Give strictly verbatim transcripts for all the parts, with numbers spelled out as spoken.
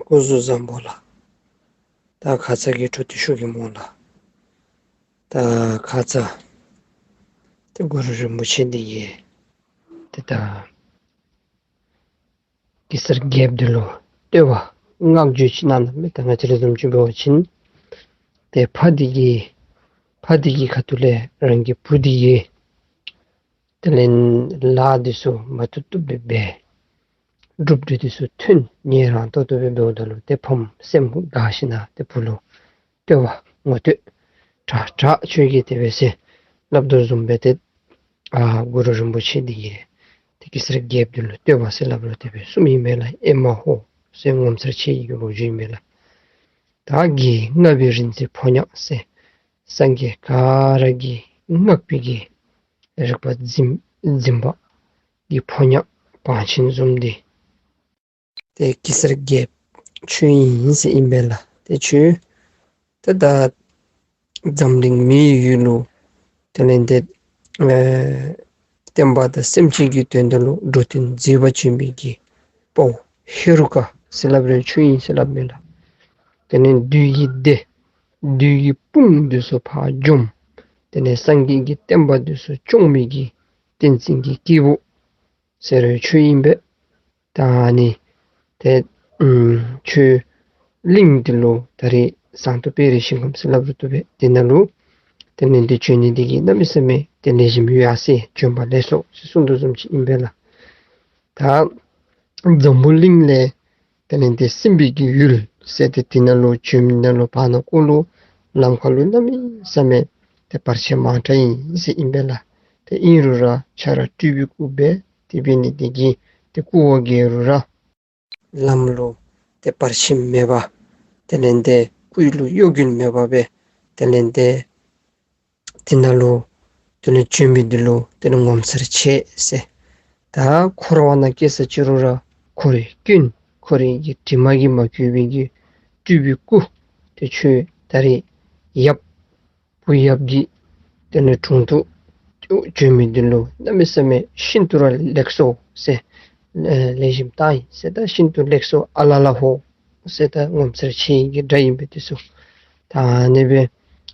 སྐུ་གཟུགས་བཟང་པོ་ལགས། ད་ཁ་ཙ་གི་འཕྲོ་མཐུད་ཞུ་གེ་སྨོ་ལགས། ད་ཁ་ཙ་ཏེ་གུ་རུ་རིན་པོ་ཆེ་འདི་གིས་ཏེ་ད་གེ་སར་རྒྱལཔོ་འདི་ལུ་བསྟོད་པ་བསྔགས་བརྗོད་ཅིག་གནང་ནུག་མས། ད་ང་བཅས་ར་བཟུམ་ཅིག་འབད་བ་ཅིན་ཏེ་ཕ་འདི་གིས་ཕ་འདི་གི་ཁ་ཐུག་ལས་རང་གི་བུ་འདི་གིས་དེ་ལས་ལཱ་འདི་ཚུ་མ་བཏུབ་བཏུབ་སྦེ་འབད། གྲུབ་འབྲས་འདི་ཚུ་ཐོན་ནི་རང་ཏོག་ཏོ་སྦེ་འབདཝ་ད་ལུ་ཏེ་ཕམ་སེམས་དགའ་ཞིན་ན་ཏེ་བུ་ལུ་བསྟོད་པ་ངོ་བསྟོད་དྲག་དྲག་ཁྱོད་ཀྱིས་དེ་སྦེ་ཟེར་སླབ་དོ་བཟུམ་སྦེ་ཏེ་ཨ་གུ་རུ་རིན་པོ་ཆེ་འདི་གིས་ཏེ་གེ་སར་རྒྱལཔོ་འདི་ལུ་བསྟོད་པ་ཟེར་སླབ་རུང་དེ་སྦེ་གསུངམ་ཨིན་མས་ལགས། ཨེ་མ་ཧོ་ཟེར་ངོ་མཚར་ཆེ་བའི་གི་ལོ་རྒྱུས་ཨིན་མས་ལགས། ད་གིས་མངའ་བའི་རིག་འཛིན་ཕོ་ཉ་ཟེར་སངས་རྒྱས་ག་ར་གིས་བསྔགས་པའི་གི་རིག་པ་འཛིན་འཛིན་པ་གི་ཕོ་ཉ་བང་ཆེན་བཟུམ་འདི་ཏེ་གེ་སར་རྒྱལཔོ་ཁྱོད་ཨིན་ཟེར་ཨིན་པས་ལགས། ཏེ་ཁྱོད་ཏེ་ད་འཛམ་གླིང་མིའི་ཡུལ་ལུ་དེ་ལས་ཏེ་ཨེ་བསྟན་པ་དང་སེམས་ཅན་གྱི་དོན་དག་ལུ་འགྲོ་དོན་མཛད་པར་བྱོན་པའི་གི་དཔའ་བོ་ཧེ་རུ་ཀ་ཟེར་སླབ་རུང་ཁྱོད་ཨིན་ཟེར་སླབ་མས་ལགས། དེ་ལས་བདུད་ཀྱི་སྡེ་བདུད་ཀྱི་དཔུང་འདི་ཚུ་ཕར་འཇོམས། དེ་ལས་སངས་རྒྱས་ཀྱི་བསྟན་པ་འདི་ཚུ་སྐྱོང་མི་གི་བསྟན་འཛིན་གྱི་སྐྱེས་བུ་ཟེར་རུང་ཁྱོད་ཨིན་པས། ད་ཨ་ནི་ཏེ་ཨུམ་ཁྱོད་གླིང་འདི་ལུ་ད་རེས་ཟངས་མདོག་དཔལ་རི་ཞིང་ཁམས་ཟེར་སླབ་རུང་བཏུབ་པས། དེ་ནང་ལུ་དེ་ལས་ཏེ་བྱོན་ནི་འདི་གིས་གནམ་མེད་ས་མེད་ཏེ་ལེགས་ཤོམ་ཡོད་ཟེར་བྱོན་པ་ལེགས་སོ་ཟེར་གསུངས་དོ་བཟུམ་ཅིག་ཨིན་པས་ལགས། ད་འཛམ་བུ་གླིང་ལས་དེ་ལས་ཏེ་སྲིན་པོའི་གི་ཡུལ་ཟེར་ཏེ་དེ་ནང་ལུ་བྱོན་ནི་ནང་ལུ་བར་ན་ཀོ་ལུ་ལམ་ཁ་ལུ་གནམ་མེད་ས་མེད་ཏེ་བར་ཆད་མང་དྲགས་ཨིན་ཟེར་ཨིན་པས་ལགས། ཏེ་ཨིན་རུང་ར་ཁྱོད་ར་སྤྲུལ་པའི་སྐུ་འབད་དེ་འབད་ནི་འདི་གིས་ཏེ་སྐུ་འོ་བརྒྱལ་རུང་ར་ལམ་ལུ་ཏེ་བར་ཆད་མེད་པར་དེ་ལས་ཏེ་སྐུ་ལུ་གཡོ་འགུལ་མེད་པར་སྦེ་དེ་ལས་ཏེ་དེ་ནང་ལུ་དེ་ལས་བྱོན་མི་འདི་ལུ་དེ་ལས་ངོ་མཚར་ཆེ་ཟེར། ད་འཁོར་བ་ནང་སྐྱེས་ས་ཅི་རུང་ར་འཁོར་བའི་སྐྱོན་འཁོར་བའི་གི་དྲི་མ་གིས་མ་གོས་པའི་གི་སྤྲུལ་པའི་སྐུ་ཏེ་ཁྱོད་ད་རེས་ཡབ་བུ་ཡབ་ཀྱི་དེ་ལས་དྲུང་དུ་བྱོན་མི་འདི་ལུ་གནམ་མེད་ས་མེད་ཤིན་ཏུ་ར་ལེགས་སོ་ཟེར། ལེགས་ཤོམ་བཏང་ཡི་ཟེར། ད་ཤིན་ཏུ་ལེགས་སོ་ཨ་ལ་ལ་ཧོ་ཟེར་ད་ངོ་མཚར་ཆེ་བའི་གི་སྒྲ་ཨིན་པས་དེ་ཚུ། ད་ཨ་ནི་སྦེ་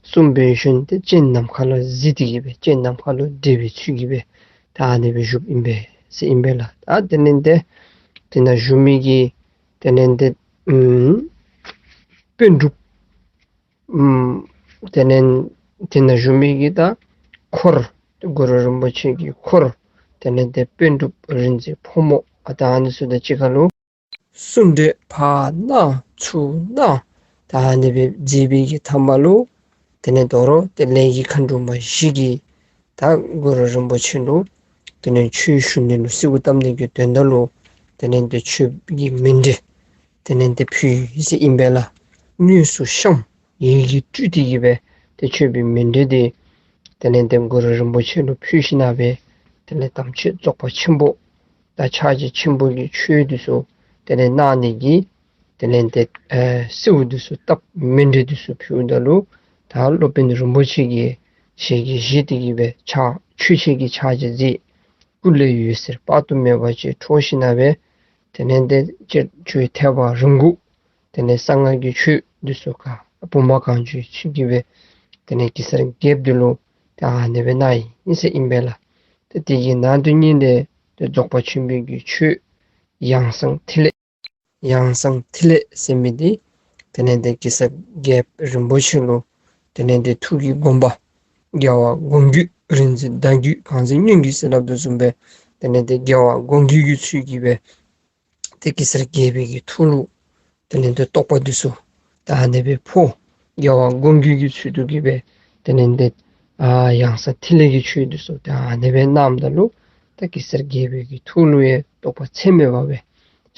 གསུངས་པའི་ཤུལ་ཏེ་སྤྱན་ནམ་མཁའ་ལུ་གཟིགས་ཏེ་གི་སྦེ་སྤྱན་ནམ་མཁའ་ལུ་བགྲད་པའི་ཚུལ་གྱིས་སྦེ་ད་ཨ་ནི་སྦེ་བཞུགསཔ་ཨིན་པས་ཟེར་ཨིན་པས་ལགས། ད་དེ་ལས་ཏེ་དེ་ནང་བཞུགས་མི་གི་དེ་ལས་ཏེ་ཨུམ་པཎ་གྲུབ་ཨུམ་དེ་ལས་དེ་ནང་བཞུགས་མི་གི་ད་འཁོར་གུ་རུ་རིན་པོ་ཆེ་གི་འཁོར་དེ་ལས་ཏེ་པཎ་གྲུབ་རིག་འཛིན་ཕོ་མོ་ཨ་ད་ཨ་ནི་ཚུ་དང་གཅིག་ཁར་ལུ་གསུང་གྲོས་ཕར་གནང་ཚུར་གནང་ད་ཨ་ནི་སྦེ་མཛད་པའི་གི་མཐའ་མ་ལུ་དེ་ལས་དོ་རུང་ཏེ་ལས་ཀྱི་མཁའ་འགྲོ་མ་བཞི་གིས་ད་གུ་རུ་རིན་པོ་ཆེ་ལུ་དེ་ལས་ཆོས་ཞུ་ནི་ལུ་གསོལཝ་བཏབ་ནི་གི་དོན་དག་ལུ་དེ་ལས་ཏེ་མཆོད་པའི་གི་མཎྜལ་དེ་ལས་ཏེ་ཕུལ་ཡི་ཟེར་ཨིན་པས་ལགས། དངོས་སུ་བཤམས་ཡི་གེ་སྤྲུལ་ཏེ་གི་སྦེ་ཏེ་མཆོད་པའི་མཎྜལ་འདི་དེ་ལས་ཏེ་གུ་རུ་རིན་པོ་ཆེ་ལུ་ཕུལ་ཞིན་ན་སྦེ་དེ་ལས་དམ་ཆོས་རྫོགས་པ་ཆེན་པོ་དང་ཕྱག་རྒྱ་ཆེན་པོ་གི་ཆོས་འདི་ཚུ་དེ་ལས་གནང་ནི་གི་དེ་ལས་ཏེ་ཨེ་གསོལཝ་འདི་ཚུ་བཏབ་མཎྜལ་འདི་ཚུ་ཕུལཝ་ད་ལུ་ད་སློབ་དཔོན་རིན་པོ་ཆེ་གིས་ཞལ་གྱིས་བཞེས་ཏེ་གི་སྦེ་ཕྱག་མཆོད་བྱེད་ཀྱི་ཕྱག་རྒྱ་མཛད། སྐུ་ལས་འོད་ཟེར་དཔག་ཏུ་མེད་པ་ཅིག་འཕྲོ་ཞིན་ན་སྦེ་དེ་ལས་ཏེ་སྤྱིར་ཆོས་ཐེག་པ་རིམ་དགུ་དེ་ལས་གསང་སྔགས་ཀྱི་ཆོས་འདི་ཚུ་ག་བུམ་པ་གང་བྱོའི་ཚུལ་གྱིས་སྦེ་དེ་ལས་གེ་སར་རྒྱལཔོ་འདི་ལུ་ད་ཨ་ནི་སྦེ་གནང་ཡི་ཟེར་ཨིན་པས་ལགས། ཏེ་དེ་གི་ནང་དོན་ཉིད་ལས་ཏེ་རྫོགས་པ་ཆེན་པོའི་གི་ཆོས་ཡང་གསང་ཐིག་ལེ་ཡང་གསང་ཐིག་ལེ་ཟེར་མི་འདི་དེ་ལས་ཏེ་གེ་སར་རྒྱལཔོ་རིན་པོ་ཆེ་ལུ་དེ་ལས་ཏེ་ཐུགས་ཀྱི་དགོངས་པ་རྒྱལ་བ་དགོངས་བརྒྱུད་རིག་འཛིན་བརྡ་བརྒྱུད་གང་ཟག་སྙན་བརྒྱུད་ཟེར་སླབ་དོ་བཟུམ་སྦེ་དེ་ལས་ཏེ་རྒྱལ་བ་དགོངས་བརྒྱུད་ཀྱི་ཚུལ་གྱིས་སྦེ་ཏེ་གེ་སར་རྒྱལ་པོའི་གི་ཐུགས་ལུ་དེ་ལས་ཏེ་རྟོགས་པ་འདི་ཚུ་ད་ཨ་ནི་སྦེ་ཕོག། རྒྱལ་བ་དགོངས་བརྒྱུད་ཀྱི་ཚུལ་དུ་གི་སྦེ་དེ་ལས་ཏེ་ཨ་ཡང་གསང་ཐིག་ལེ་གི་ཆོས་འདི་ཚུ་ད་ཨ་ནི་སྦེ་གནངམ་ད་ལུ་ད་གེ་སར་རྒྱལ་པོའི་གི་ཐུགས་ལུ་ཡང་རྟོགས་པ་ཚད་མེད་པ་སྦེ་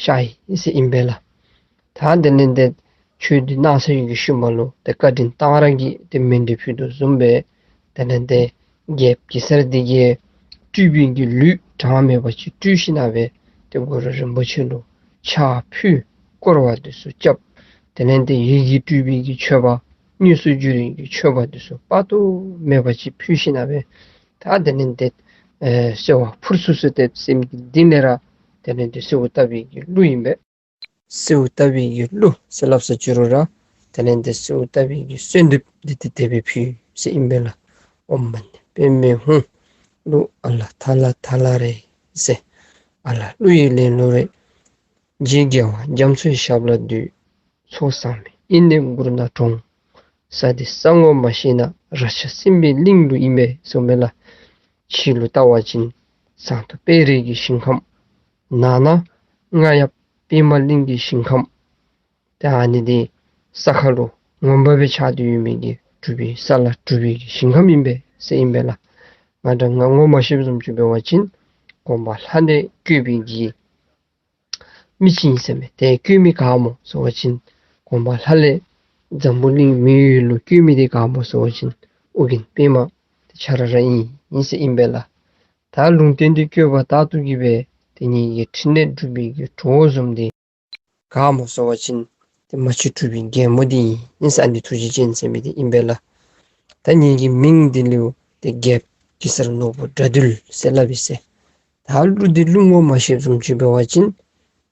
ཤར་ཡི་ཟེར་ཨིན་པས་ལགས། ད་དེ་ལས་ཏེ་ཆོས་འདི་གནང་ཚར་བའི་གི་ཤུལ་མ་ལུ་ཏེ་བཀའ་དྲིན་གཏང་རག་གི་ཏེ་མཎྜལ་ཕུལ་དོ་བཟུམ་སྦེ་དེ་ལས་ཏེ་རྒྱལཔོ་གེ་སར་འདི་གིས་སྤྲུལ་པའི་གི་ལུས་གྲངས་མེད་པ་ཅིག་སྤྲུལ་ཞིན་ན་སྦེ་ཏེ་གུ་རུ་རིན་པོ་ཆེ་ལུ་ཕྱག་ཕུལ་བསྐོར་བ་འདི་ཚུ་རྐྱབ། དེ་ལས་ཏེ་ཡི་གེ་སྤྲུལ་པའི་གི་མཆོད་པ་དངོས་སུ་བརྗོད་པའི་གི་མཆོད་པ་འདི་ཚུ་དཔག་ཏུ་མེད་པ་ཅིག་ཕུལ་ཞིན་ན་སྦེ་ད་དེ་ལས་ཏེ་ཨེ་གསོལ་བ་ཕུར་ཚུགས་སུ་ཏེ་སེམས་ཀྱི་གཏིང་ལས་ར་དེ་ལས་ཏེ་གསོལཝ་བཏབ་པའི་གི་གླུ་ཨིན་པས། གསོལཝ་བཏབ་པའི་གི་གླུ་ཟེར་སླབ་ས་ཅི་རུང་ར་དེ་ལས་འདི་གསོལཝ་བཏབ་པའི་གི་གསོལ་འདེབས་འདི་ཏེ་དེ་སྦེ་ཕུལ་ཟེར་ཨིན་པས་ལགས། ཨོཾ་མ་ཎི་པདྨེ་ཧཱུྃ། གླུ་ཨ་ལ་ཐ་ལ་ཐ་ལ་རེད་ཟེར། ཨ་ལ་གླུ་ཡི་ལེན་ལུགས་རེད། རྗེ་རྒྱལ་བ་རྒྱ་མཚོའི་ཞབས་ལ་འདུད། ཚོགས་བསགས་མི་ཨི་ནི་མགུར་ནག་གྲོང་། ས་འདི་ས་ངོ་མ་ཤེས་ན། ར་ཤ་སྲིན་པོའི་གླིང་ལུ་ཨིན་པས་གསུངས་མས་ལགས། ཕྱི་ལུ་བལྟ་བ་ཅིན་ཟངས་མདོག་དཔལ་རི་གི་ཞིང་ཁམས། ནང་ན་རྔ་ཡབ་པདྨ་གླིང་གི་ཞིང་ཁམས། ཏེ་ཨ་ནི་འདི་ས་ཁ་ལུ་ངོ་མ་སྦེ་ཆགས་ཏེ་ཡོད་མི་གི་གྲུབ་པའི་ས་ལ་གྲུབ་པའི་གི་ཞིང་ཁམས་ཨིན་པས་ཟེར་ཨིན་པས་ལགས། ང་འདྲ་ང་ངོ་མ་ཤེསཔ་བཟུམ་ཅིག་འབད་བ་ཅིན་གོང་མ་ལྷ་ལས་བསྐོས་པའི་གི་མི་ཅིག་ཨིན་ཟེར་མས། ཏེ་བསྐོས་མི་ག་སྨོ་ཟེར་བ་ཅིན་གོང་མ་ལྷ་ལས་འཛམ་བུ་གླིང་མི་ཡུལ་ལུ་བསྐོས་མི་འདི་ག་སྨོ་ཟེར་བ་ཅིན་ཨོ་རྒྱན་པདྨ་འདི་ཁྱོད་ར་ར་ཨིན་ཨིན་ཟེར་ཨིན་པས་ལགས། ད་ལུང་བསྟན་འདི་བཀོད་པ་ལྟར་དུ་གི་སྦེ་ཏེ་ངེ་གི་ཕྲིན་ལས་སྒྲུབ་པའི་གི་གྲོགས་བཟུམ་འདི་ག་སྨོ་ཟེར་བ་ཅིན་ཏེ་མ་གཅིག་གྲུབ་པའི་རྒྱལ་མོ་འདི་ཨིན་ཟེར། ཨ་ནི་ཐུགས་རྗེ་ཅན་ཟེར་མི་འདི་ཨིན་པས་ལགས། ད་ངེ་གི་མིང་འདི་ལུ་ཏེ་རྒྱལཔོ་གེ་སར་ནོར་བུ་དགྲ་འདུལ་ཟེར་སླབ་ཨིན་ཟེར། ད་གླུ་འདི་གླུ་ངོ་མ་ཤེསཔ་བཟུམ་ཅིག་འབད་བ་ཅིན་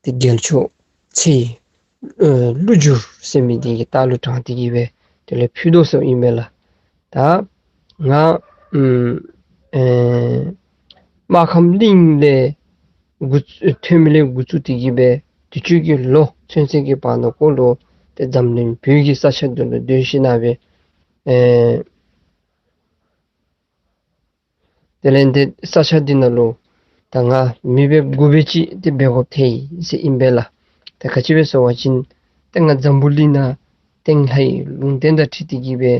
ཏེ་རྒྱལ་མཆོག་ཚེ་ཡི་ཨེ་གླུ་བསྒྱུར་ཟེར་མི་འདི་གི་ལྟག་ལུ་དྲངས་ཏེ་གི་སྦེ་དེ་ལས་ཕུལ་དོ་ཟེར་ཨིན་མས་ལགས། ད་ང་ཨམ་ཨེ་སྨར་ཁམས་གླིང་ལས་འགོ་ཐོན་མི་ལས་འགོ་བཙུགས་ཏེ་གི་སྦེ་དུས་ཅི་གི་ལོ་ཚུན་ཚོད་ཀྱི་བར་ན་ཀོ་ལུ་ཏེ་འཛམ་གླིང་བོད་ཀྱི་ས་ཆ་འདི་ལུ་སྡོད་ཞིནམ་ལས་ཨེ་དེ་ལས་འདི་ས་ཆ་འདི་ནང་ལུ་ད་ང་མི་སྦེ་དགུ་སྦེ་ཅིག་ཏེ་འབད་དགོཔ་ཐལ་ཡི་ཟེར་ཨིན་པས་ལགས། ད་ག་ཅི་སྦེ་ཟེར་བ་ཅིན་ཏེ་ང་འཛམ་བུ་གླིང་ནང་སྟེང་ལྷ་ཡི་ལུང་བསྟན་དང་འཁྲིལ་ཏེ་གི་སྦེ་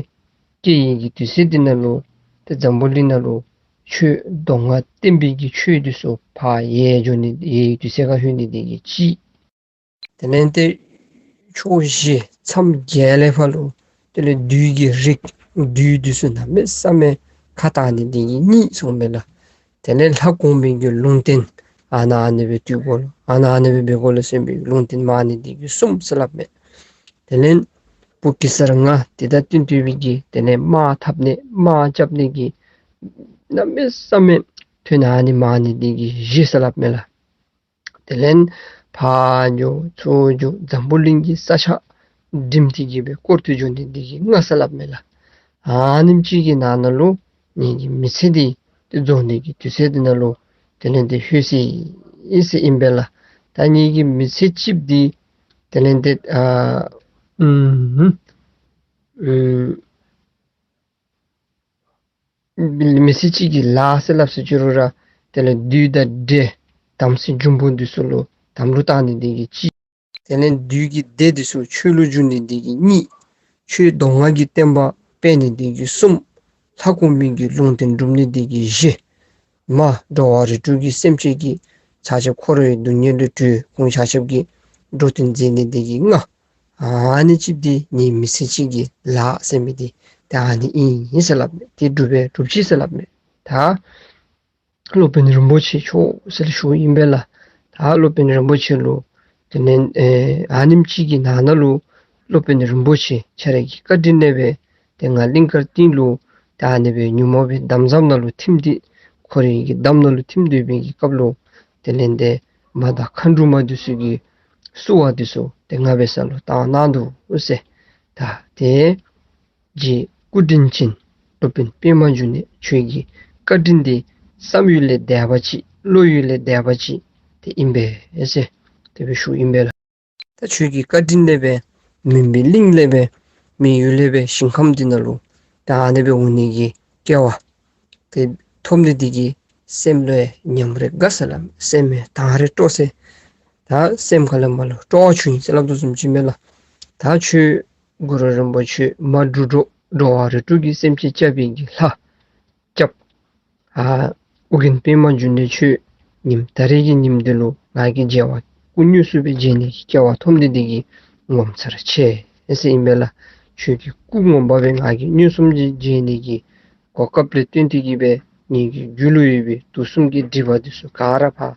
སྐྱེ་བའི་གི་དུས་ཚོད་འདི་ནང་ལུ་ཏེ་འཛམ་བུ་གླིང་ནང་ལུ་ཆོས་མདོ་སྔགས་བསྟན་པའི་གི་ཆོས་འདི་ཚུ་ཕར་ཡལ་འགྱོ་ནི་ཡལ་བའི་དུས་ཚོད་ཁར་ལྷོད་ནི་འདི་གིས་གཅིག། དེ་ལས་ཏེ་ཕྱོགས་བཞི་མཚམས་བརྒྱད་ལས་ཕར་ལུ་དེ་ལས་བདུད་ཀྱི་རིགས་བདུད་འདི་ཚུ་གནམ་མེད་ས་མེད་ཁ་བཏང་ནི་འདི་གིས་གཉིས་གསུངས་མས་ལགས། དེ་ལས་ལྷ་གོང་མའི་གི་ལུང་བསྟན་ཨ་ནཱ་ཨ་ནི་སྦེ་སྡོད་དགོ་ལོ་ཨ་ནཱ་ཨ་ནི་སྦེ་འབད་དགོ་ལོ་ཟེར་བའི་ལུང་བསྟན་མ་ནི་འདི་གིས་གསུམ་ཟེར་སླབ་མས། དེ་ལས་བུ་གེ་སར་ང་དེ་དང་བསྟུན་ཏེ་སྦེ་གི་དེ་ལས་དམག་འཐབ་ནི་དམག་རྐྱབ་ནི་གི་གནམ་མེད་ས་མེད་ཐོན་ཨ་ནི་མ་ནི་འདི་གིས་བཞི་ཟེར་སླབ་མས་ལགས། དེ་ལས་ཕར་འགྱོ་ཚུར་འགྱོ་འཛམ་བུ་གླིང་གི་ས་ཆ་འགྲིམ་སྟེ་གི་སྦེ་སྐོར་ཏེ་འགྱོ་ནི་འདི་གིས་ལྔ་ཟེར་སླབ་མས་ལགས། ཨ་ནེམ་ཅིག་གི་ནང་ན་ལུ་ངེ་གི་མི་ཚེ་འདི་ཏེ་རྫོགས་ནི་གི་དུས་ཚོད་འདི་ནང་ལུ་དེ་ལས་ཏེ་ལྷོད་ཅི་ཟེར་ཨིན་པས་ལགས། ད་ངེ་གི་མི་ཚེ་གཅིག་འདི་དེ་ལས་ཏེ་ཨ་ཨུམ་ཨུམ་མི་ཚེ་གཅིག་གི་ལཱ་ཟེར་སླབ་ས་ཅི་རུང་ར་དེ་ལས་བདུད་དང་འདྲེ་དམ་སྲི་འབྱུང་པོ་འདི་ཚུ་ལུ་དམ་ལུ་བཏགས་ནི་འདི་གིས་གཅིག། དེ་ལས་བདུད་ཀྱི་སྡེ་འདི་ཚུ་ཆོས་ལུ་བསྒྱུར་ནི་འདི་གིས་གཉིས། ཆོས་མདོ་སྔགས་ཀྱི་བསྟན་པ་སྤེལ་ནི་འདི་གིས་གསུམ། ལྷ་གོང་མའི་གི་ལུང་བསྟན་སྒྲུབ་ནི་འདི་གིས་བཞི། མ་འགྲོ་བ་རིགས་དྲུག་གི་སེམས་ཅན་གྱི་ཆ་ཁྱབ་འཁོར་བའི་སྡུག་བསྔལ་ལས་གྲོལ་ཁོང་ཆ་ཁྱབ་ཀྱི་འགྲོ་དོན་མཛད་ནི་འདི་གིས་ལྔ། ཨ་ནི་གཅིག་འདི་ངེ་མི་ཚེ་གཅིག་གི་ལཱ་ཟེར་མི་འདི་ཏེ་ཨ་ནི་ཨིན་ཟེར་སླབ་མས། ཏེ་འགྲུབ་པས་འགྲུབ་ཅི་ཟེར་སླབ་མས། ད་སློབ་དཔོན་རིན་པོ་ཆེ་མཆོག་ཟེར་ཞུཝ་ཨིན་པས་ལགས། ད་སློབ་དཔོན་རིན་པོ་ཆེ་ལུ་དེ་ལས་ཨེ་ཨ་ནེམ་ཅིག་གི་ནང་ན་ལུ་སློབ་དཔོན་རིན་པོ་ཆེ་ཁྱོད་རའི་གི་བཀའ་དྲིན་ལས་སྦེ་ཏེ་ང་གླིང་དཀར་སྟོད་ལུ་ད་ཨ་ནི་སྦེ་ཉོན་མོངས་པའི་འདམ་རྫབ་ནང་ལུ་ཐིམ་སྟེ་འཁོར་བའི་གི་འདམ་ནང་ལུ་ཐིམ་སྡོད་པའི་གི་སྐབས་ལུ་དེ་ལས་ཏེ་མ་དང་མཁའ་འགྲོ་མ་འདི་ཚུ་གིས་བསུ་བ་འདི་ཚུ་ཏེ་ང་འབད་ས་ལུ་བཏང་གནང་འདུག་ཟེར། ད་ཏེ་རྗེ་སྐུ་དྲིན་ཅན་སློབ་དཔོན་པདྨ་འབྱུང་གནས་ཁྱོད་ཀྱི་བཀའ་དྲིན་འདི་བསམ་ཡུལ་ལས་འདས་པ་ཅིག་བློ་ཡུལ་ལས་འདས་པ་ཅིག་ཏེ་ཨིན་པས་ཟེར་དེ་སྦེ་ཞུཝ་ཨིན་པས་ལགས། ད་ཁྱོད་ཀྱི་བཀའ་དྲིན་ལས་སྦེ་མུན་པའི་གླིང་ལས་སྦེ་མི་ཡུལ་ལས་སྦེ་ཞིང་ཁམས་འདི་ནང་ལུ་ད་ཨ་ནི་སྦེ་འོང་ནི་གི་སྐལ་བ་ཏེ་ཐོབ་ནི་འདི་གིས་སེམས་ལུ་ཡང་ཉམས་རེ་དགའ་ཟེར་སླབ་མས། སེམས་ཡང་དང་རེ་སྤྲོ་ཟེར། ད་སེམས་ཁ་ལས་མར་ལུ་སྤྲོ་བ་བྱུང་ཡི་ཟེར་སླབ་དོ་བཟུམ་ཅིག་མས་ལགས། ད་ཁྱོད་གུ་རུ་རིན་པོ་ཆེ་མ་འགྲོ་དྲུག་འགྲོ་བ་རིགས་དྲུག་གི་སེམས་ཅན་སྐྱབས་པའི་གི་ལྷ་སྐྱབས་ཨ་ཨོ་རྒྱན་པདྨ་འབྱུང་གནས་ཁྱོད་ཉིནམ་ད་རེས་ཀྱི་ཉིནམ་འདི་ལུ་ང་གིས་མཇལ་བར་སྐུ་དངོས་སུ་སྦེ་མཇལ་ནི་གི་སྐལ་བ་ཐོབ་ནི་འདི་གིས་ངོ་མཚར་ཆེ་ཟེར་ཨིན་པས་ལགས། ཁྱོད་ཀྱི་སྐུ་ངོ་མ་སྦེ་ང་གིས་མངོན་སུམ་གྱིས་མཇལ་ནི་གི་གོ་སྐབས་ལས་བརྟེན་ཏེ་གི་སྦེ་ངེ་གི་རྒྱུད་ལུ་ཡོད་པའི་དུག་གསུམ་གྱི་སྒྲིབ་པ་འདི་ཚུ་ག་ར་ཕར་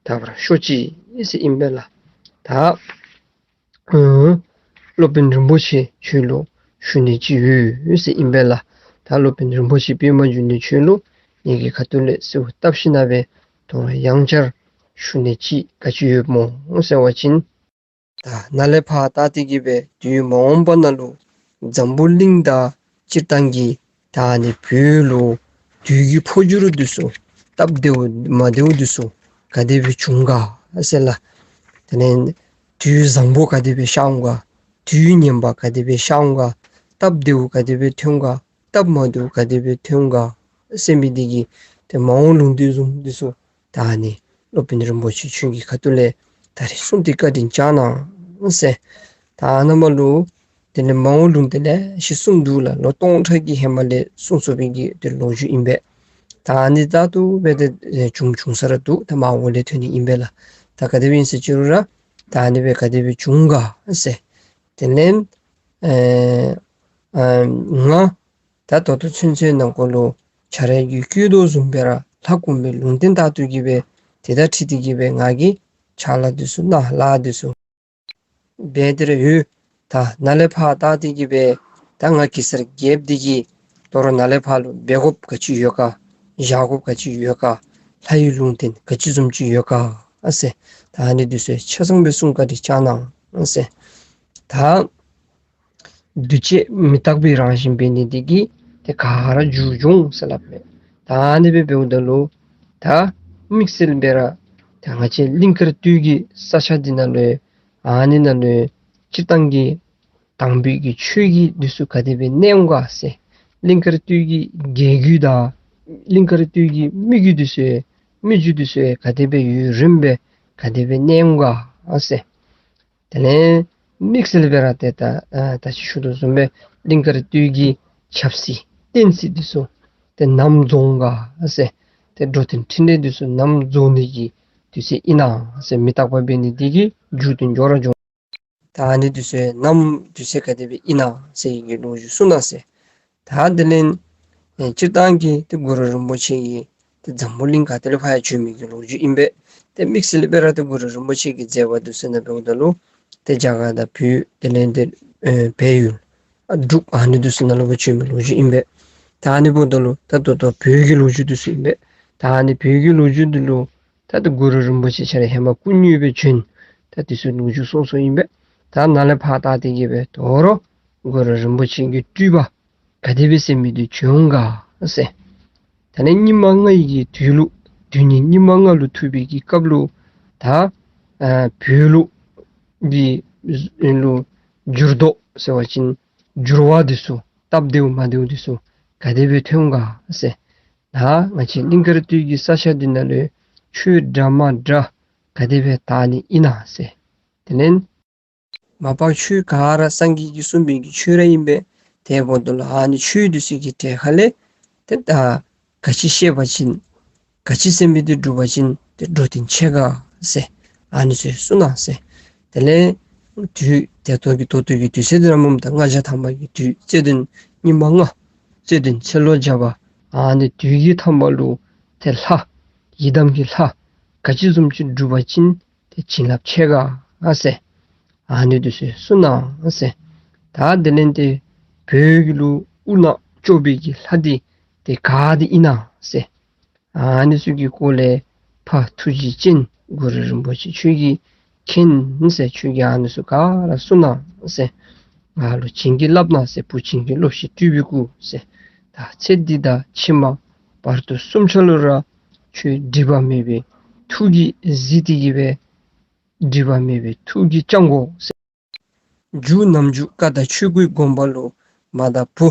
དག་པར་ཤོག་ཅིག་ཟེར་ཨིན་པས་ལགས། ད་ཨ་སློབ་དཔོན་རིན་པོ་ཆེ་ཁྱོད་ལུ་ཞུ་ནི་ཅིག་ཡོད་ཟེར་ཨིན་པས་ལགས། ད་སློབ་དཔོན་རིན་པོ་ཆེ་པདྨ་འབྱུང་གནས་ཁྱོད་ལུ་ངེ་གི་ཁ་ཐུག་ལས་གསོལཝ་བཏབ་ཞིནམ་ལས་སྦེ་དོ་རུང་ཡང་བསྐྱར་ཞུ་ནི་ཅིག་ག་ཅི་ཡོདཔ་སྨོ་ཟེར་བ་ཅིན་ ད་ནཱ་ལས་ཕར་ད་དེ་གི་སྦེ་དུས་མ་འོངས་པ་ནང་ལུ་འཛམ་བུ་གླིང་དང་སྤྱིར་བཏང་གི་ད་ཨ་ནི་བོད་ལུ་དུས་ཀྱི་འཕོ་འགྱུར་འདི་ཚུ་སྟབས་བདེཝ་མ་བདེཝ་འདི་ཚུ་ག་དེ་སྦེ་བྱུང་ག་ཟེར་ལགས། དེ་ལས་དུས་བཟང་པོ་ག་དེ་སྦེ་ཤར་འོང་ག། དུས་ངན་པ་ག་དེ་སྦེ་ཤར་འོང་ག། སྟབས་བདེཝ་ག་དེ་སྦེ་ཐོན་ག། སྟབས་མ་བདེཝ་ག་དེ་སྦེ་ཐོན་ག་ཟེར་མི་འདི་གི་ཏེ་མ་འོངས་ལུང་བསྟན་བཟུམ་འདི་ཚུ་ད་ཨ་ནི་སློབ་དཔོན་རིན་པོ་ཆེ་ཁྱོད་ཀྱི་ཁ་ཐུག་ལས་ད་རིས་གསུངས་ཏེ་བཀའ་དྲིན་བསྐྱང་གནང་ཟེར། ད་ཨ་ནཱ་མར་ལུ་དེ་ལས་མ་འོངས་ལུང་བསྟན་ལེ་ཤ་གསུངས་འདུག་ལགས། ལོ་སྟོང་ཕྲག་གི་ཧེ་མ་ལས་གསུངས་སོང་བའི་གི་ཏེ་ལོ་རྒྱུས་ཨིན་པས། ད་ཨ་ནི་ད་ལྟོ་སྦེ་ཏེ་བྱུང་བྱུང་ས་ར་འདུག། ད་མར་འོག་ལས་ཐོན་ནི་ཨིན་པས་ལགས། ད་ག་དེ་སྦེ་ཨིན་ཟེར་ཅི་རུང་ར་ད་ཨ་ནི་སྦེ་ག་དེ་སྦེ་བྱུང་ག་ཟེར། དེ་ལས་ཨེ་ཨ་ང་ད་ད་ལྟོ་ཚུན་ཚོད་ནང་འཁོད་ལུ་ཁྱོད་ར་གིས་བཀོད་དོ་བཟུམ་སྦེ་ར་ལྷ་གོང་མའི་ལུང་བསྟན་ལྟར་དུ་གི་སྦེ་དེ་དང་འཁྲིལ་ཏེ་གི་སྦེ་ང་གིས་ཕྱག་ལཱ་འདི་ཚུ་གནང་ལཱ་འདི་ཚུ་འབད་དེ་ར་ཡོད། ད་ནཱ་ལས་ཕར་ད་དེ་གི་སྦེ་ད་ང་གེ་སར་རྒྱལཔོ་འདི་གིས་དོ་རུང་ནཱ་ལས་ཕར་ལུ་འབད་དགོཔ་ག་ཅི་ཡོད་ག། བཞག་དགོཔ་ག་ཅི་ཡོད་ག། ལྷ་ཡི་ལུང་བསྟན་ག་ཅི་བཟུམ་ཅིག་ཡོད་ག་ཟེར། ད་ཨ་ནི་འདི་ཚུ་ཆ་ཚང་སྦེ་གསུང་བཀའ་དྲིན་བསྐྱང་གནང་ཟེར། ད་འདུས་བྱས་མི་རྟག་པའི་རང་བཞིན་འབད་ནི་འདི་གིས་ཏེ་ག་ར་འགྱུར་འགྱོ་འོང་ཟེར་སླབ་མས། ད་ཨ་ནི་སྦེ་འབདཝ་ད་ལུ་ད་དམིགས་བསལ་སྦེ་ར་ད་ང་བཅས་གླིང་དཀར་སྟོད་ཀྱི་ས་ཆ་འདི་ནང་ལུ་ཨ་ནི་ནང་ལུ་སྤྱིར་བཏང་གི་དམ་པའི་གི་ཆོས་ཀྱི་འདི་ཚུ་ག་དེ་སྦེ་གནས་འོང་ག་ཟེར། གླིང་དཀར་སྟོད་ཀྱི་རྒྱལ་རྒྱུད་དང་གླིང་དཀར་སྟོད་ཀྱི་མི་རྒྱུད་འདི་ཚུ་མི་རྒྱུད་འདི་ཚུ་ག་དེ་སྦེ་ཡུན་རིངམོ་སྦེ་ག་དེ་སྦེ་གནས་འོང་ག་ཟེར། དེ་ལས་དམིགས་བསལ་སྦེ་ར་ཏེ་ད་ཨ་ད་ཅི་ཞུ་དོ་བཟུམ་སྦེ་གླིང་དཀར་སྟོད་ཀྱི་ཆབ་སྲིད་བསྟན་སྲིད་འདི་ཚུ་ཏེ་ནམ་རྫོགས་འོང་ག་ཟེར། ཏེ་འགྲོ་དོན་འཕྲིན་ལས་འདི་ཚུ་ནམ་རྫོགས་ནི་གི་དུས་ཚོད་ཨིན་ན་ཟེར། མི་རྟག་པ་འབད་ནི་འདི་གིས་འགྱུར་དོན་འགྱོ་ར་འགྱོ། ད་ཨ་ནི་འདི་ཚུ་ནམ་དུས་ཚོད་ག་དེ་སྦེ་ཨིན་ན་ཟེར་གྱི་ལོ་རྒྱུས་གསུང་གནང་ཟེར། ད་དེ་ལས་ཨེ་སྤྱིར་བཏང་གི་ཏེ་གུ་རུ་རིན་པོ་ཆེ་གིས་ཏེ་འཛམ་བུ་གླིང་ག་ཏེ་ལས་ཕར་ཡང་བྱོན་མི་གི་ལོ་རྒྱུས་ཨིན་པས། ཏེ་དམིགས་བསལ་སྦེ་ར་ཏེ་གུ་རུ་རིན་པོ་ཆེ་གི་མཛད་པ་འདི་ཚུ་ནང་འབདཝ་ད་ལུ་ཏེ་རྒྱ་གར་དང་བོད་དེ་ལས་ཏེ་ཨེ་བལ་ཡུལ་ཨ་འབྲུག་ཨ་ནི་འདི་ཚུ་ནང་ལུ་ཕར་བྱོན་མི་ལོ་རྒྱུས་ཨིན་པས། ད་ཨ་ནི་འབདཝ་ད་ལུ་ད་ད་ལྟོ་བོད་ཀྱི་ལོ་རྒྱུས་འདི་ཚུ་ཨིན་པས། ད་ཨ་ནི་བོད་ཀྱི་ལོ་རྒྱུས་འདི་ལུ་ད་ཏེ་གུ་རུ་རིན་པོ་ཆེ་ཁྱོད་ར་ཧེ་མ་སྐུ་དངོས་སྦེ་བྱོན་ད་འདི་ཚུ་ལོ་རྒྱུས་གསུངས་གསུངསམ་ཨིན་པས། ད་ནཱ་ལས་ཕར་ད་དེ་གི་སྦེ་དོ་རུང་གུ་རུ་རིན་པོ་ཆེ་གི་སྤྲུལ་པ་ག་དེ་སྦེ་ཟེར་མི་འདི་བྱོན་འོང་ག་ཟེར། ད་ནི་སྙིགས་མ་ལྔ་ཡི་གི་དུས་ལུ་དུས་ནི་སྙིགས་མ་ལྔ་ལུ་ཐུག་པའི་གི་སྐབས་ལུ་ད་ཨ་བོད་ལུ་འདི་ལུ་འགྱུར་ལྡོག་ཟེར་བ་ཅིན་འགྱུར་བ་འདི་ཚུ་སྟབས་བདེཝ་མ་བདེཝ་འདི་ཚུ་ག་དེ་སྦེ་ཐོན་འོང་ག་ཟེར། ད་ང་བཅས་གླིང་དཀར་སྟོད་ཀྱི་ས་ཆ་འདི་ནང་ལུ་ཆོས་འདྲ་མ་འདྲ་ག་དེ་སྦེ་དར་ནི་ཨིན་ན་ཟེར། དེ་ལས་མ་པ་ཆོས་ག་ར་སངས་རྒྱས་ཀྱིས་གསུངས་པའི་གི་ཆོས་ར་ཨིན་པས། དེ་འབདཝ་ད་ལུ་ཨ་ནི་ཆོས་འདི་ཚུ་གི་གྲས་ཁ་ལས་ཏེ་ད་ག་ཅི་བཤད་པ་ཅིན་ག་ཅི་ཟེར་མི་འདི་སྒྲུབ་པ་ཅིན་ཏེ་འགྲོ་དོན་ཆེ་ག་ཟེར་ཨ་ནི་ཚུ་གསུང་གནང་ཟེར། དེ་ལས་དུས་དེ་ལྟོ་གི་ད་ལྟོ་གི་དུས་ཚོད་འདི་ར་སྨོ་ད་ལྔ་བརྒྱ་ཐམ་པ་གི་དུས་ཚེས་བདུན་སྙིགས་མ་ལྔ་ཚེས་བདུན་ཚེས་ལོ་བརྒྱ་པ་ཨ་ནི་དུས་ཀྱི་ཐམ་པ་ལུ་ཏེ་ལྷ་ཡི་དམ་གྱི་ལྷ་ག་ཅི་བཟུམ་ཅིག་སྒྲུབ་པ་ཅིན་ཏེ་བྱིན་རླབས་ཆེ་ག་ཟེར། ཨ་ནི་འདི་ཚུ་གསུང་གནང་ཟེར། ད་དེ་ལས་ཏེ་བོད་ཀྱི་ལུ་དབུ་ནག་སྐྱོབ་པའི་གི་ལྷ་འདི་ཏེ་ག་འདི་ཨིན་ན་ཟེར། ཨ་ནི་ཚུ་གི་སྐོར་ལས་ཕ་ཐུགས་རྗེ་ཅན་གུ་རུ་རིན་པོ་ཆེ་ཁྱོད་ཀྱིས་མཁྱེན་ཟེར། ཁྱོད་ཀྱིས་ཨ་ནི་ཚུ་ག་ར་གསུང་གནང་ཟེར། ང་ལུ་བྱིན་གྱིས་བརླབས་གནང་ཟེར། བུ་བྱིན་གྱིས་རློབས་ཤིག་སྤྲུལ་པའི་སྐུ་ཟེར། ད་ཚེ་འདི་དང་ཕྱི་མ་བར་དོ་གསུམ་ཆ་ལུ་ར་ཁྱོད་སྒྲིབ་པ་མེད་པའི་ཐུགས་ཀྱིས་གཟིགས་ཏེ་གི་སྦེ་སྒྲིབ་པ་མེད་པའི་ཐུགས་ཀྱིས་སྐྱོང་དགོ་ཟེར། མཇུག་ནམ་མཇུག་བཀའ་དང་ཆོས་སྐུའི་དགོངས་པ་ལུ་མ་དང་བུ་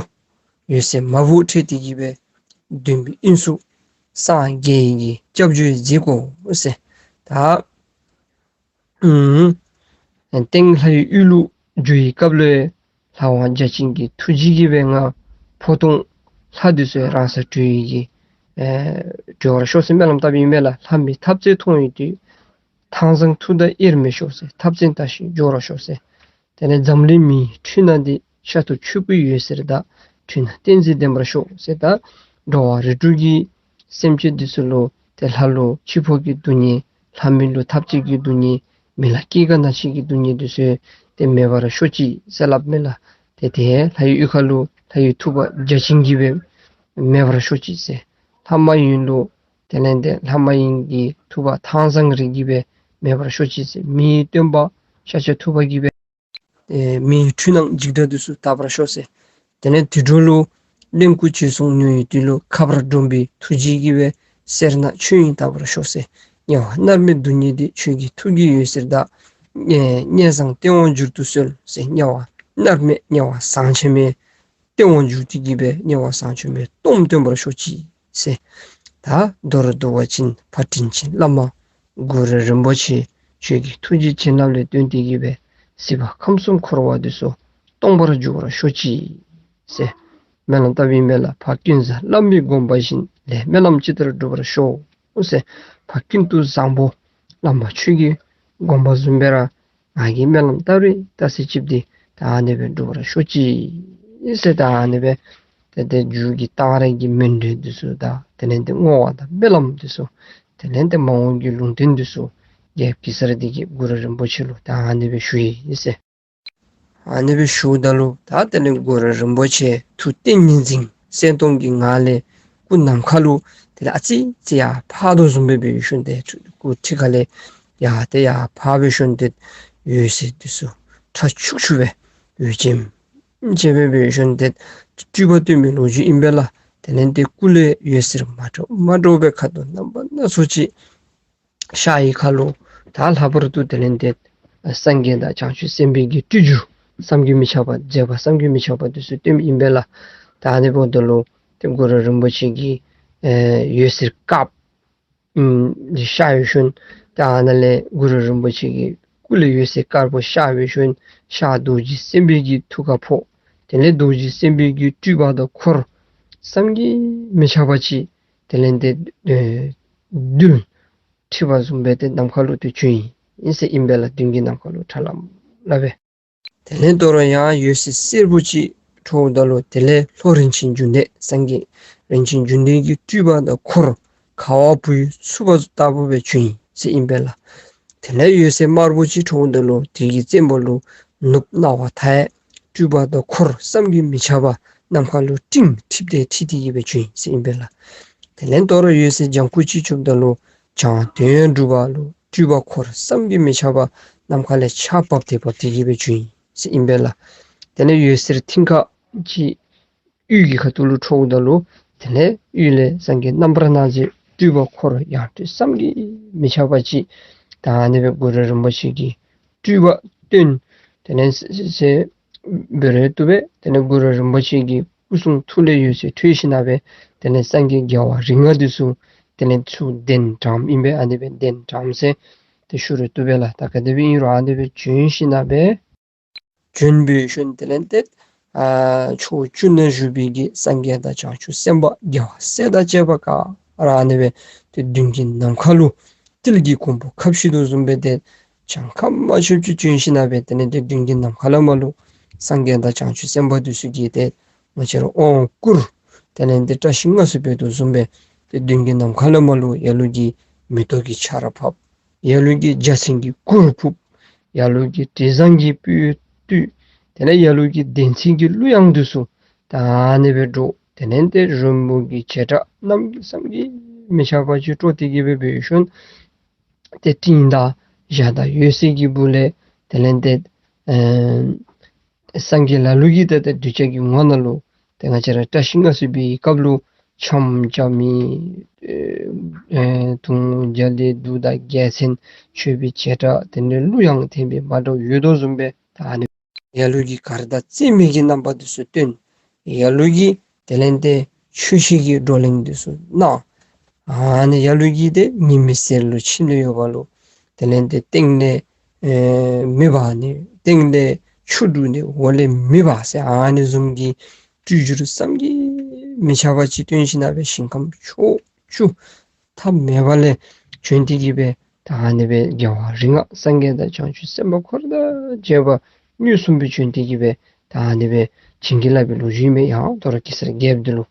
ཡོད་ཚད་མ་བུ་ཁྲིད་དེ་གི་སྦེ་བདུན་པའི་དབྱིངས་སུ་སངས་རྒྱས་ཀྱི་སྐྱབས་འཇུག་མཛད་དགོ་ཟེར། ད་ཨུམ་སྟེང་ལྷ་ཡི་ཡུལ་ལུ་འགྱོ་བའི་སྐབས་ལུ་ལྷ་དབང་བརྒྱ་བྱིན་གྱི་ཐུགས་རྗེ་གིས་སྦེ་ང་ཕོ་དང་ལྷ་འདི་ཚུ་རང་སར་གྲོལ་བའི་གི་ཨེ་གྲོལ་བར་ཤོག་ཟེར་སྨོན་ལམ་བཏབ་ཨིན་མས་ལགས། ལྷ་མིའི་འཐབ་རྩོད་མཐོང་བའི་དུས། ཐང་བཟང་ཐུགས་དང་དབྱེར་མེད་ཤོག་ཟེར། འཐབ་རྩོད་དང་ཞི་འགྱོ་བར་ཤོག་ཟེར། དེ་ལས་འཛམ་གླིང་མིའི་འཁྲུལ་སྣང་འདི་ཤ་དང་ཆུ་སྐུད་ཡོད་ཟེར་ད་འཁྲུལ་སྣང་ཏིང་འཛིན་ལྡན་པར་ཤོག་ཟེར། ད་འགྲོ་བ་རིགས་དྲུག་གི་སེམས་ཅན་འདི་ཚུ་ལུ་ཏེ་ལྷ་ལུ་འཆི་འཕོ་གི་སྡུག་བསྔལ་ལྷ་མི་ལུ་འཐབ་རྩོད་ཀྱི་སྡུག་བསྔལ་མི་ལ་སྐྱེ་རྒ་ན་འཆི་གི་སྡུག་བསྔལ་འདི་ཚུ་ཏེ་མེད་པར་ཤོག་ཅིག་ཟེར་སླབ་མས་ལགས། ཏེ་དེ་ལྷ་ཡི་ཡུལ་ཁ་ལུ་ལྷ་ཡི་ཐུབ་པ་བརྒྱ་བྱིན་གྱིས་སྦེ་མེད་པར་ཤོག་ཅིག་ཟེར། ལྷ་མ་ཡིན་ལུ་དེ་ལས་ཏེ་ལྷ་མ་ཡིན་གྱི་ཐུབ་པ་ཐང་བཟང་རིགས་ཀྱིས་སྦེ་མེད་པར་ཤོག་ཅིག་ཟེར། མིའི་སྟོན་པ་ ཤཱཀྱ་ཐུབ་པ་གིས་སྦེ་ཨེ་མིའི་འཁྲུལ་སྣང་འཇིགས་སྐྲག་འདི་ཚུ་དག་པར་ཤོག་ཟེར། དེ་ལས་དུད་འགྲོ་ལུ་གླེན་ལྐུགས་བྱོལ་སོང་ཉོ་ཡི་དུས་ལུ་ཁ་བརྡ་སྒྲོམ་པའི་ཐུགས་རྗེ་གིས་སྦེ་སེར་སྣ་ཆོས་དབྱིངས་དག་པར་ཤོག་ཟེར། དམྱལ་བ་མནར་མེད་སྡུག་བསྔལ་འདི་ཆོས་ཀྱི་ཐུགས་ཀྱི་འོད་ཟེར་དག། ཨེ་དམྱལ་བཟང་སྟེས་དབང་འགྱུར་དུ་གསོལ་ཟེར། དམྱལ་བ་མནར་མེད་དམྱལ་བ་བཟང་ཆེན་མོའི་སྟེས་དབང་འགྱུར་ཏེ་གིས་སྦེ་དམྱལ་བ་བཟང་ཆེན་མོའི་སྟོངམ་སྟོན་པར་ཤོག་ཅིག་ཟེར། ད་མདོར་བསྡུ་བ་ཅིན་ཕར་དྲིན་ཅན་བླ་མ་གུ་རུ་རིན་པོ་ཆེ་ཁྱོད་ཀྱི་ཐུགས་རྗེ་བྱིན་རླབས་ལས་བརྟེན་ཏེ་གིས་སྦེ་སྲིད་པ་ཁམས་གསུམ་འཁོར་བ་འདི་ཚུ་སྟོངས་པར་འགྱུར་བར་ཤོག་ཅིག་ཟེར་སྨོན་ལམ་བཏབ་ཨིན་པས་ལགས། ཕ་ཀུན་བཟང་བླ་མའི་དགོངས་པ་བཞིན། ལས་སྨོན་ལམ་ཇི་ལྟར་འགྲུབ་པར་ཤོག་ཟེར། ཕ་ཀུན་ཏུ་བཟང་པོ་བླ་མ་ཁྱོད་ཀྱི་དགོངས་པ་བཟུམ་སྦེ་ར་ང་གིས་སྨོན་ལམ་བཏབ་རུང་བཏབ་ཚད་ཅིག་འདི་ད་ཨ་ནི་སྦེ་འགྲུབ་པར་ཤོག་ཅིག་ཟེར། ད་ཨ་ནི་སྦེ་ཏེ་ཏེ་མཇུག་གི་གཏང་རག་གི་སྨོན་འདུན་འདི་ཚུ་དང་དེ་ལས་ཏེ་བསྔོ་བ་དང་སྨོན་ལམ་འདི་ཚུ་དེ་ལས་ཏེ་མ་འོངས་ཀྱི་ལུང་བསྟན་འདི་ཚུ་རྒྱལཔོ་གེ་སར་འདི་གིས་གུ་རུ་རིན་པོ་ཆེ་ལུ་ད་ཨ་ནི་སྦེ་ཞུ་ཡི་ཟེར། ཨ་ནི་སྦེ་ཞུཝ་ད་ལུ་ད་དེ་ལས་གུ་རུ་རིན་པོ་ཆེ་ཐུགས་ཏིང་ངེ་འཛིན་གསལ་སྟོང་གི་ངང་ལས་སྐུ་ནམ་མཁའ་ལུ་དེ་ལས་ཨ་ཙི་ཙི་ཡར་འཕར་དོ་བཟུམ་སྦེ་འབད་ཞིནམ་ཏེ་སྐུ་ཁྲི་ཁ་ལས་ཡར་ཏེ་ཡར་འཕར་འབད་ཞིནམ་ཏེ་འོད་ཟེར་འདི་ཚུ་ཁྲ་ཆུག་ཆུག་སྦེ་འོད་ཆེམ་ཆེམ་སྦེ་འབད་ཞིནམ་ཏེ་སྤྲུལ་པ་སྟོན་པའི་ལོ་རྒྱུས་ཨིན་པས་ལགས། དེ་ལས་ཏེ་སྐུ་ལས་འོད་ཟེར་མ་འདྲཝ་མ་འདྲཝ་སྦེ་ཁ་དོག་རྣམ་པ་སྣ་ཚོགས་ཅིག་ཤར་བའི་ཁར་ལུ་ད་ལྷག་པར་དུ་དེ་ལས་ཏེ་སངས་རྒྱས་དང་བྱང་ཆུབ་སེམས་དཔའི་གི་སྤྲུལ་བསྒྱུར་བསམ་གྱིས་མི་ཁྱབ་པ་མཛད་པ་བསམ་གྱིས་མི་ཁྱབ་པ་འདི་ཚུ་སྟོན་ཨིན་པས་ལགས། ད་ཨ་ནི་འབདཝ་ད་ལུ་ཏེ་གུ་རུ་རིན་པོ་ཆེ་གིས་ཨེ་འོད་ཟེར་དཀརཔོ་ཨམ་ཤར་བའི་ཤུལ་ད་ཨ་ནཱ་ལས་གུ་རུ་རིན་པོ་ཆེ་གི་སྐུ་ལས་འོད་ཟེར་དཀརཔོ་ཤར་བའི་ཤུལ་ཤར་རྡོ་རྗེ་སེམས་དཔའི་གི་ཐུགས་ཁར་ཕོག། དེ་ལས་རྡོ་རྗེ་སེམས་དཔའི་གི་སྤྲུལ་པ་དང་འཁོར་བསམ་གྱིས་མི་ཁྱབ་པ་ཅིག་དེ་ལས་ཏེ་ཨེ་རྡུལ་འཁྲིགས་པ་བཟུམ་སྦེ་ཏེ་ནམ་མཁའ་ལུ་ཏེ་བྱོན་ཡི་ཟེར་ཨིན་པས་ལགས། མདུན་གྱི་ནམ་མཁའ་ལུ་ཁྲ་ལམ་ལམ་སྦེ། དེ་ལས་དོ་རུང་ཡང་འོད་ཟེར་སེར་པོ་ཅིག་འཕྲོཝ་ད་ལུ་དེ་ལས་ལྷོ་རིན་ཆེན་འབྱུང་ལྡན་སངས་རྒྱས་རིན་ཆེན་འབྱུང་ལྡན་གྱི་སྤྲུལ་པ་དང་འཁོར་ག་བ་བུ་ཡུག་འཚུབ་པ་ལྟ་བུ་སྦེ་བྱོན་ཡི་ཟེར་ཨིན་པས་ལགས། དེ་ལས་འོད་ཟེར་དམར་པོ་ཅིག་འཕྲོཝ་ད་ལུ་དེ་གི་རྩེ་མོ་ལུ་ནུབ་སྣང་བ་མཐའ་ཡས་སྤྲུལ་པ་དང་འཁོར་བསམ་གྱིས་མི་ཁྱབ་པ་ནམ་མཁའ་ལུ་སྤྲིན་འཁྲིགས་ཏེ་འཁྲིགས་ཏེ་གིས་སྦེ་བྱོན་ཡི་ཟེར་ཨིན་པས་ལགས། དེ་ལས་དོ་རུང་འོད་ཟེར་ལྗང་ཁུ་ཅིག་འཕྲོཝ་ད་ལུ་བྱང་དོན་གྲུབ་པ་ལུ་སྤྲུལ་པ་འཁོར་བསམ་གྱིས་མི་ཁྱབ་པ་ནམ་མཁའ་ལས་ཆརཔ་བབས་ཏེ་བབས་ཏེ་གིས་སྦེ་བྱོན་ཡི་ཟེར་ཨིན་པས་ལགས། དེ་ལས་འོད་ཟེར་མཐིང་ཁ་ཅིག་དབུས་ཀྱི་ཁ་ཐུག་ལུ་འཕྲོཝ་ད་ལུ་དེ་ལས་དབུས་ལས་སངས་རྒྱས་རྣམ་པར་སྣང་མཛད་སྤྲུལ་པ་འཁོར་ཡང་སྤྲུལ་བསམ་གྱིས་མི་ཁྱབ་པ་ཅིག་ད་ཨ་ནི་སྦེ་གུ་རུ་རིན་པོ་ཆེ་གི་སྤྲུལ་པ་སྟོན། དེ་ལས་ཟེར་འབད་རུང་བཏུབ་པས། དེ་ལས་གུ་རུ་རིན་པོ་ཆེ་གི་སྐུ་གསུང་ཐུགས་ལས་འོད་ཟེར་འཕྲོས་ཞིནམ་སྦེ་དེ་ལས་སངས་རྒྱས་རྒྱལ་བ་རིགས་ལྔ་འདི་ཚུ་དེ་ལས་ཚུར་གདན་དྲངམ་ཨིན་པས། ཨ་ནི་སྦེ་གདན་དྲངམ་ཟེར་ཏེ་ཞུ་རུང་བཏུབ་པས་ལགས། ད་ག་དེ་སྦེ་ཨིན་རུང་ཨ་ནི་སྦེ་བྱོན་ཞིནམ་སྦེ་བྱོན་པའི་ཤུལ་དེ་ལས་ཏེ་ཨ་ཕྱོགས་བཅུ་ན་བཞུགས་པའི་གི་སངས་རྒྱས་དང་བྱང་ཆུབ་སེམས་དཔའ་རྒྱལ་བ་སྲས་དང་བཅས་པ་ག་ར་ཨ་ནི་སྦེ་ཏེ་མདུན་གྱི་ནམ་མཁའ་ལུ་ཏིལ་གྱི་གོང་བུ་ཁ་བཞི་དོ་བཟུམ་སྦེ་ཏེ་གྱངས་ཁ་མ་ཆོདཔ་ཅིག་བྱོན་ཞིནམ་སྦེ་དེ་ལས་ཏེ་མདུན་གྱི་ནམ་མཁའ་ལས་མར་ལུ་སངས་རྒྱས་དང་བྱང་ཆུབ་སེམས་དཔའ་འདི་ཚུ་གིས་ཏེ་ང་བཅས་ར་དབང་བསྐུར། དེ་ལས་ཏེ་བཀྲ་ཤིས་སྔ་སུ་འབད་དོ་བཟུམ་སྦེ་ཏེ་མདུན་གྱི་ནམ་མཁའ་ལས་མར་ལུ་ལ་ལུ་གིས་མེ་ཏོག་གི་ཆརཔ་ཕབ། ལ་ལུ་གིས་འཇའ་ཚོན་གྱི་གུར་ཕུབ། ལ་ལུ་གིས་དྲི་བཟང་གི་སྤོས་བཏུལ། དེ་ལས་ལ་ལུ་གིས་བདེན་ཚིག་གི་གླུ་དབྱངས་འདི་ཚུ་ད་ཨ་ནི་སྦེ་སྒྲོག། དེ་ལས་ཏེ་རོལ་མོ་གི་བྱེ་བྲག་རྣམས་བསམ་གྱིས་མི་ཁྱབ་པ་ཅིག་སྒྲོག་སྟེ་གིས་སྦེ་འབད་ཞིནམ་ཏེ་སྤྲིན་དང་འཇའ་དང་འོད་ཟེར་གྱི་སྦུག་ལས་དེ་ལས་ཏེ་ཨེ་སངས་རྒྱས་ལ་ལུ་གིས་ཏེ་ཏེ་གདུལ་བྱ་གི་ངོ་ནང་ལུ་ཏེ་ང་བཅས་ར་བཀྲ་ཤིས་སྔ་སུ་པའི་སྐབས་ལུ་འཆམ་རྐྱབ་མི་ཨེ་དུང་རྒྱ་གླིང་གདུགས་དང་རྒྱལ་མཚན་མཆོད་པའི་བྱེ་བྲག་དེ་ལས་གླུ་དབྱངས་འཐེན་པའི་མ་འདྲཝ་ཡོད་དོ་བཟུམ་སྦེ་ད་ཨ་ནི་ལ་ལུ་གིས་ག་ར་དང་རྩིས་མེད་ཀྱི་རྣམ་པ་འདི་ཚུ་སྟོན། ལ་ལུ་གིས་དེ་ལས་ཏེ་ཆོས་བཤད་ཀྱི་བགྲོ་གླེང་འདི་ཚུ་གནང་། ཨ་ནི་ལ་ལུ་གིས་ཏེ་ཉི་མའི་ཟེར་ལུ་ཁྱིམ་ལུ་ཡོད་པ་ལུ་དེ་ལས་ཏེ་སྟེང་ལས་ཨེ་མེ་འབར་ནི་སྟེང་ལས་ཆུ་འདུ་ནི་འོག་ལས་མེ་འབར་ཟེར་ཨ་ནི་བཟུམ་གྱི་སྤྲུལ་བསྒྱུར་བསམ་གྱིས་མི་ཁྱབ་པ་ཅིག་སྟོན་ཞིནམ་སྦེ་ཞིང་ཁམས་ཕྱོགས་བཅུ་ཐ་མལ་པ་ལས་བྱོན་ཏེ་གིས་སྦེ་ད་ཨ་ནི་སྦེ་རྒྱལ་བ་རིགས་ལྔ་སངས་རྒྱས་དང་བྱང་ཆུབ་སེམས་དཔའ་འཁོར་དང་བཅས་པ་མངོན་སུམ་སྦེ་བྱོན་ཏེ་གིས་སྦེ་ད་ཨ་ནི་སྦེ་བྱིན་གྱིས་བརླབས་པའི་ལོ་རྒྱུས་མས། ཡང་དོ་རུང་གེ་སར་རྒྱལཔོ་འདི་ལུ་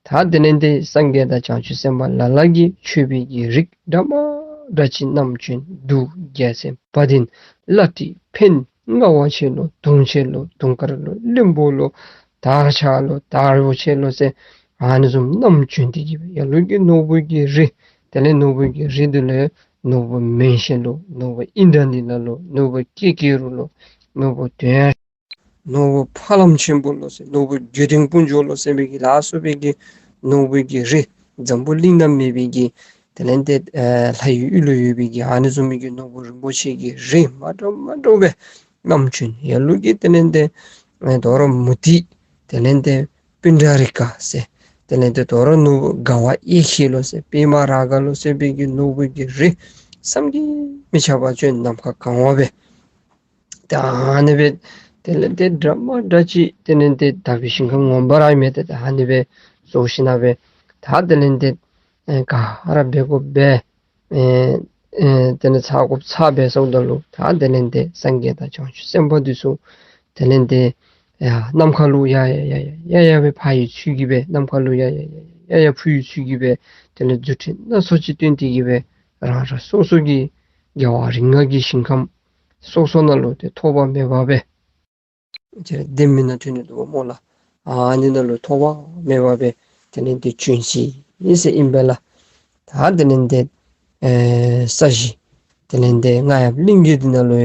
ད་དེ་ལས་ཏེ་སངས་རྒྱས་དང་བྱང་ཆུབ་སེམས་དཔའ་ལ་ལ་གིས་མཆོད་པའི་གི་རིགས་འདྲ་མ་འདྲ་ཅིག་བསྣམས་བྱོན། གདུགས་རྒྱལ་མཚན་བ་དན་བླ་བྲེ་འཕན་ལྔ་པ་ཆེ་ལོ་དུང་ཆེ་ལོ་དུང་དཀར་ལོ་གླིང་བུ་ལོ་དར་ཕྱར་ལོ་དར་པོ་ཆེ་ལོ་ཟེར་ཨ་ནི་བཟུམ་བསྣམས་བྱོན་ཏེ་གིས་སྦེ་ལ་ལུ་གིས་ནོར་བུ་གི་རི་དེ་ལས་ནོར་བུ་གི་རི་འདི་ལས་ ནོར་བུ་མན་ཤེལ་ལོ། ནོར་བུ་ཨིནྡྲ་ནི་ལ་ལོ། ནོར་བུ་ཀེ་ཀེ་རུ་ལོ། ནོར་བུ་དོན་ནོར་བུ་ཕ་ལམ་ཆེན་པོ་ལོ་ཟེར། ནོར་བུ་དགེ་འདུན་དཀོན་མཆོག་ལོ་ཟེར་བའི་གི་ལ་སོགས་པའི་གི་ནོར་བུའི་གི་རི། འཛམ་བུ་གླིང་ན་མེད་པའི་གི་དེ་ལས་ཏེ་ཨེ་ལྷ་ཡི་ཡུལ་ལུ་ཡོད་པའི་གི་ཨ་ནི་བཟུམ་མའི་གི་ནོར་བུ་རིན་པོ་ཆེ་གི་རི་མ་འདྲཝ་མ་འདྲཝ་སྦེ་རྣམ་བཅུ་ཡ་ལུ་གི་དེ་ལས་ཏེ་ཨེ་དོ་རུང་མུ་ཏིག། དེ་ལས་ཏེ་པུཎྜ་རི་ཀ་ཟེར། དེ་ལས་ཏེ་དོ་རུང་ནོར་བུ་དགའ་བ་གཡས་འཁྱིལ་ལོ་ཟེར། པདྨ་རཱ་ག་ལོ་ཟེར་བའི་གི་ནོར་བུ་གི་རི་བསམ་གྱིས་མི་ཁྱབ་པ་ཅིག་ནམ་མཁའ་གང་བ་སྦེ། ད་ཨ་ནི་སྦེ་དེ་ལས་ཏེ་འདྲ་མ་འདྲ་ཅིག་དེ་ལས་ཏེ་དག་པའི་ཞིང་ཁམས་ངོ་མ་ར་མེད་དེ། ད་ཨ་ནི་སྦེ་བཟོ་ཞིནམ་ལས་ད་དེ་ལས་ཏེ་ཨེ་ག་ར་འབད་དགོ་པས། ཨེ་ཨེ་དེ་ལས་ཚར་དགོཔ་ཚར་སྦེ་སོངམ་ད་ལུ་ད་དེ་ལས་ཏེ་སངས་རྒྱས་དང་བྱང་ཆུབ་སེམས་དཔའ་འདི་ཚུ་དེ་ལས་ཏེ་ཡ་ནམ་མཁའ་ལུ་ཡ་ཡ་ཡ་ཡ་ཡ་ཡ་སྦེ་འཕུར་བའི་ཚུལ་གྱིས་སྦེ། ནམ་མཁའ་ལུ་ཡ་ཡ་ཡ་ཡ་ཡ་འཕུར་བའི་ཚུལ་གྱིས་སྦེ་དེ་ལས་རྫུ་འཕྲུལ་སྣ་ཚོགས་ཅིག་སྟོན་ཏེ་གིས་སྦེ་རང་རང་སོ་སོ་གི་རྒྱལ་བ་རིགས་ལྔ་གི་ཞིང་ཁམས་སོ་སོ་ནང་ལུ་ཏེ་ཐོགས་པ་མེད་པ་སྦེ་ཁྱེད་ལྡེ་མིག་ནང་ཐོན་ནི་འདུག་པ་སྨོ་ལགས། ཨ་ནི་ནང་ལུ་ཐོགས་པ་མེད་པ་སྦེ་དེ་ལས་ཏེ་བྱོན་ཅི་ཨིན་ཟེར་ཨིན་པས་ལགས། ད་དེ་ལས་ཏེ་ཨེ་ས་གཞི་དེ་ལས་ཏེ་རྔ་ཡབ་གླིང་གི་འདི་ནང་ལུ་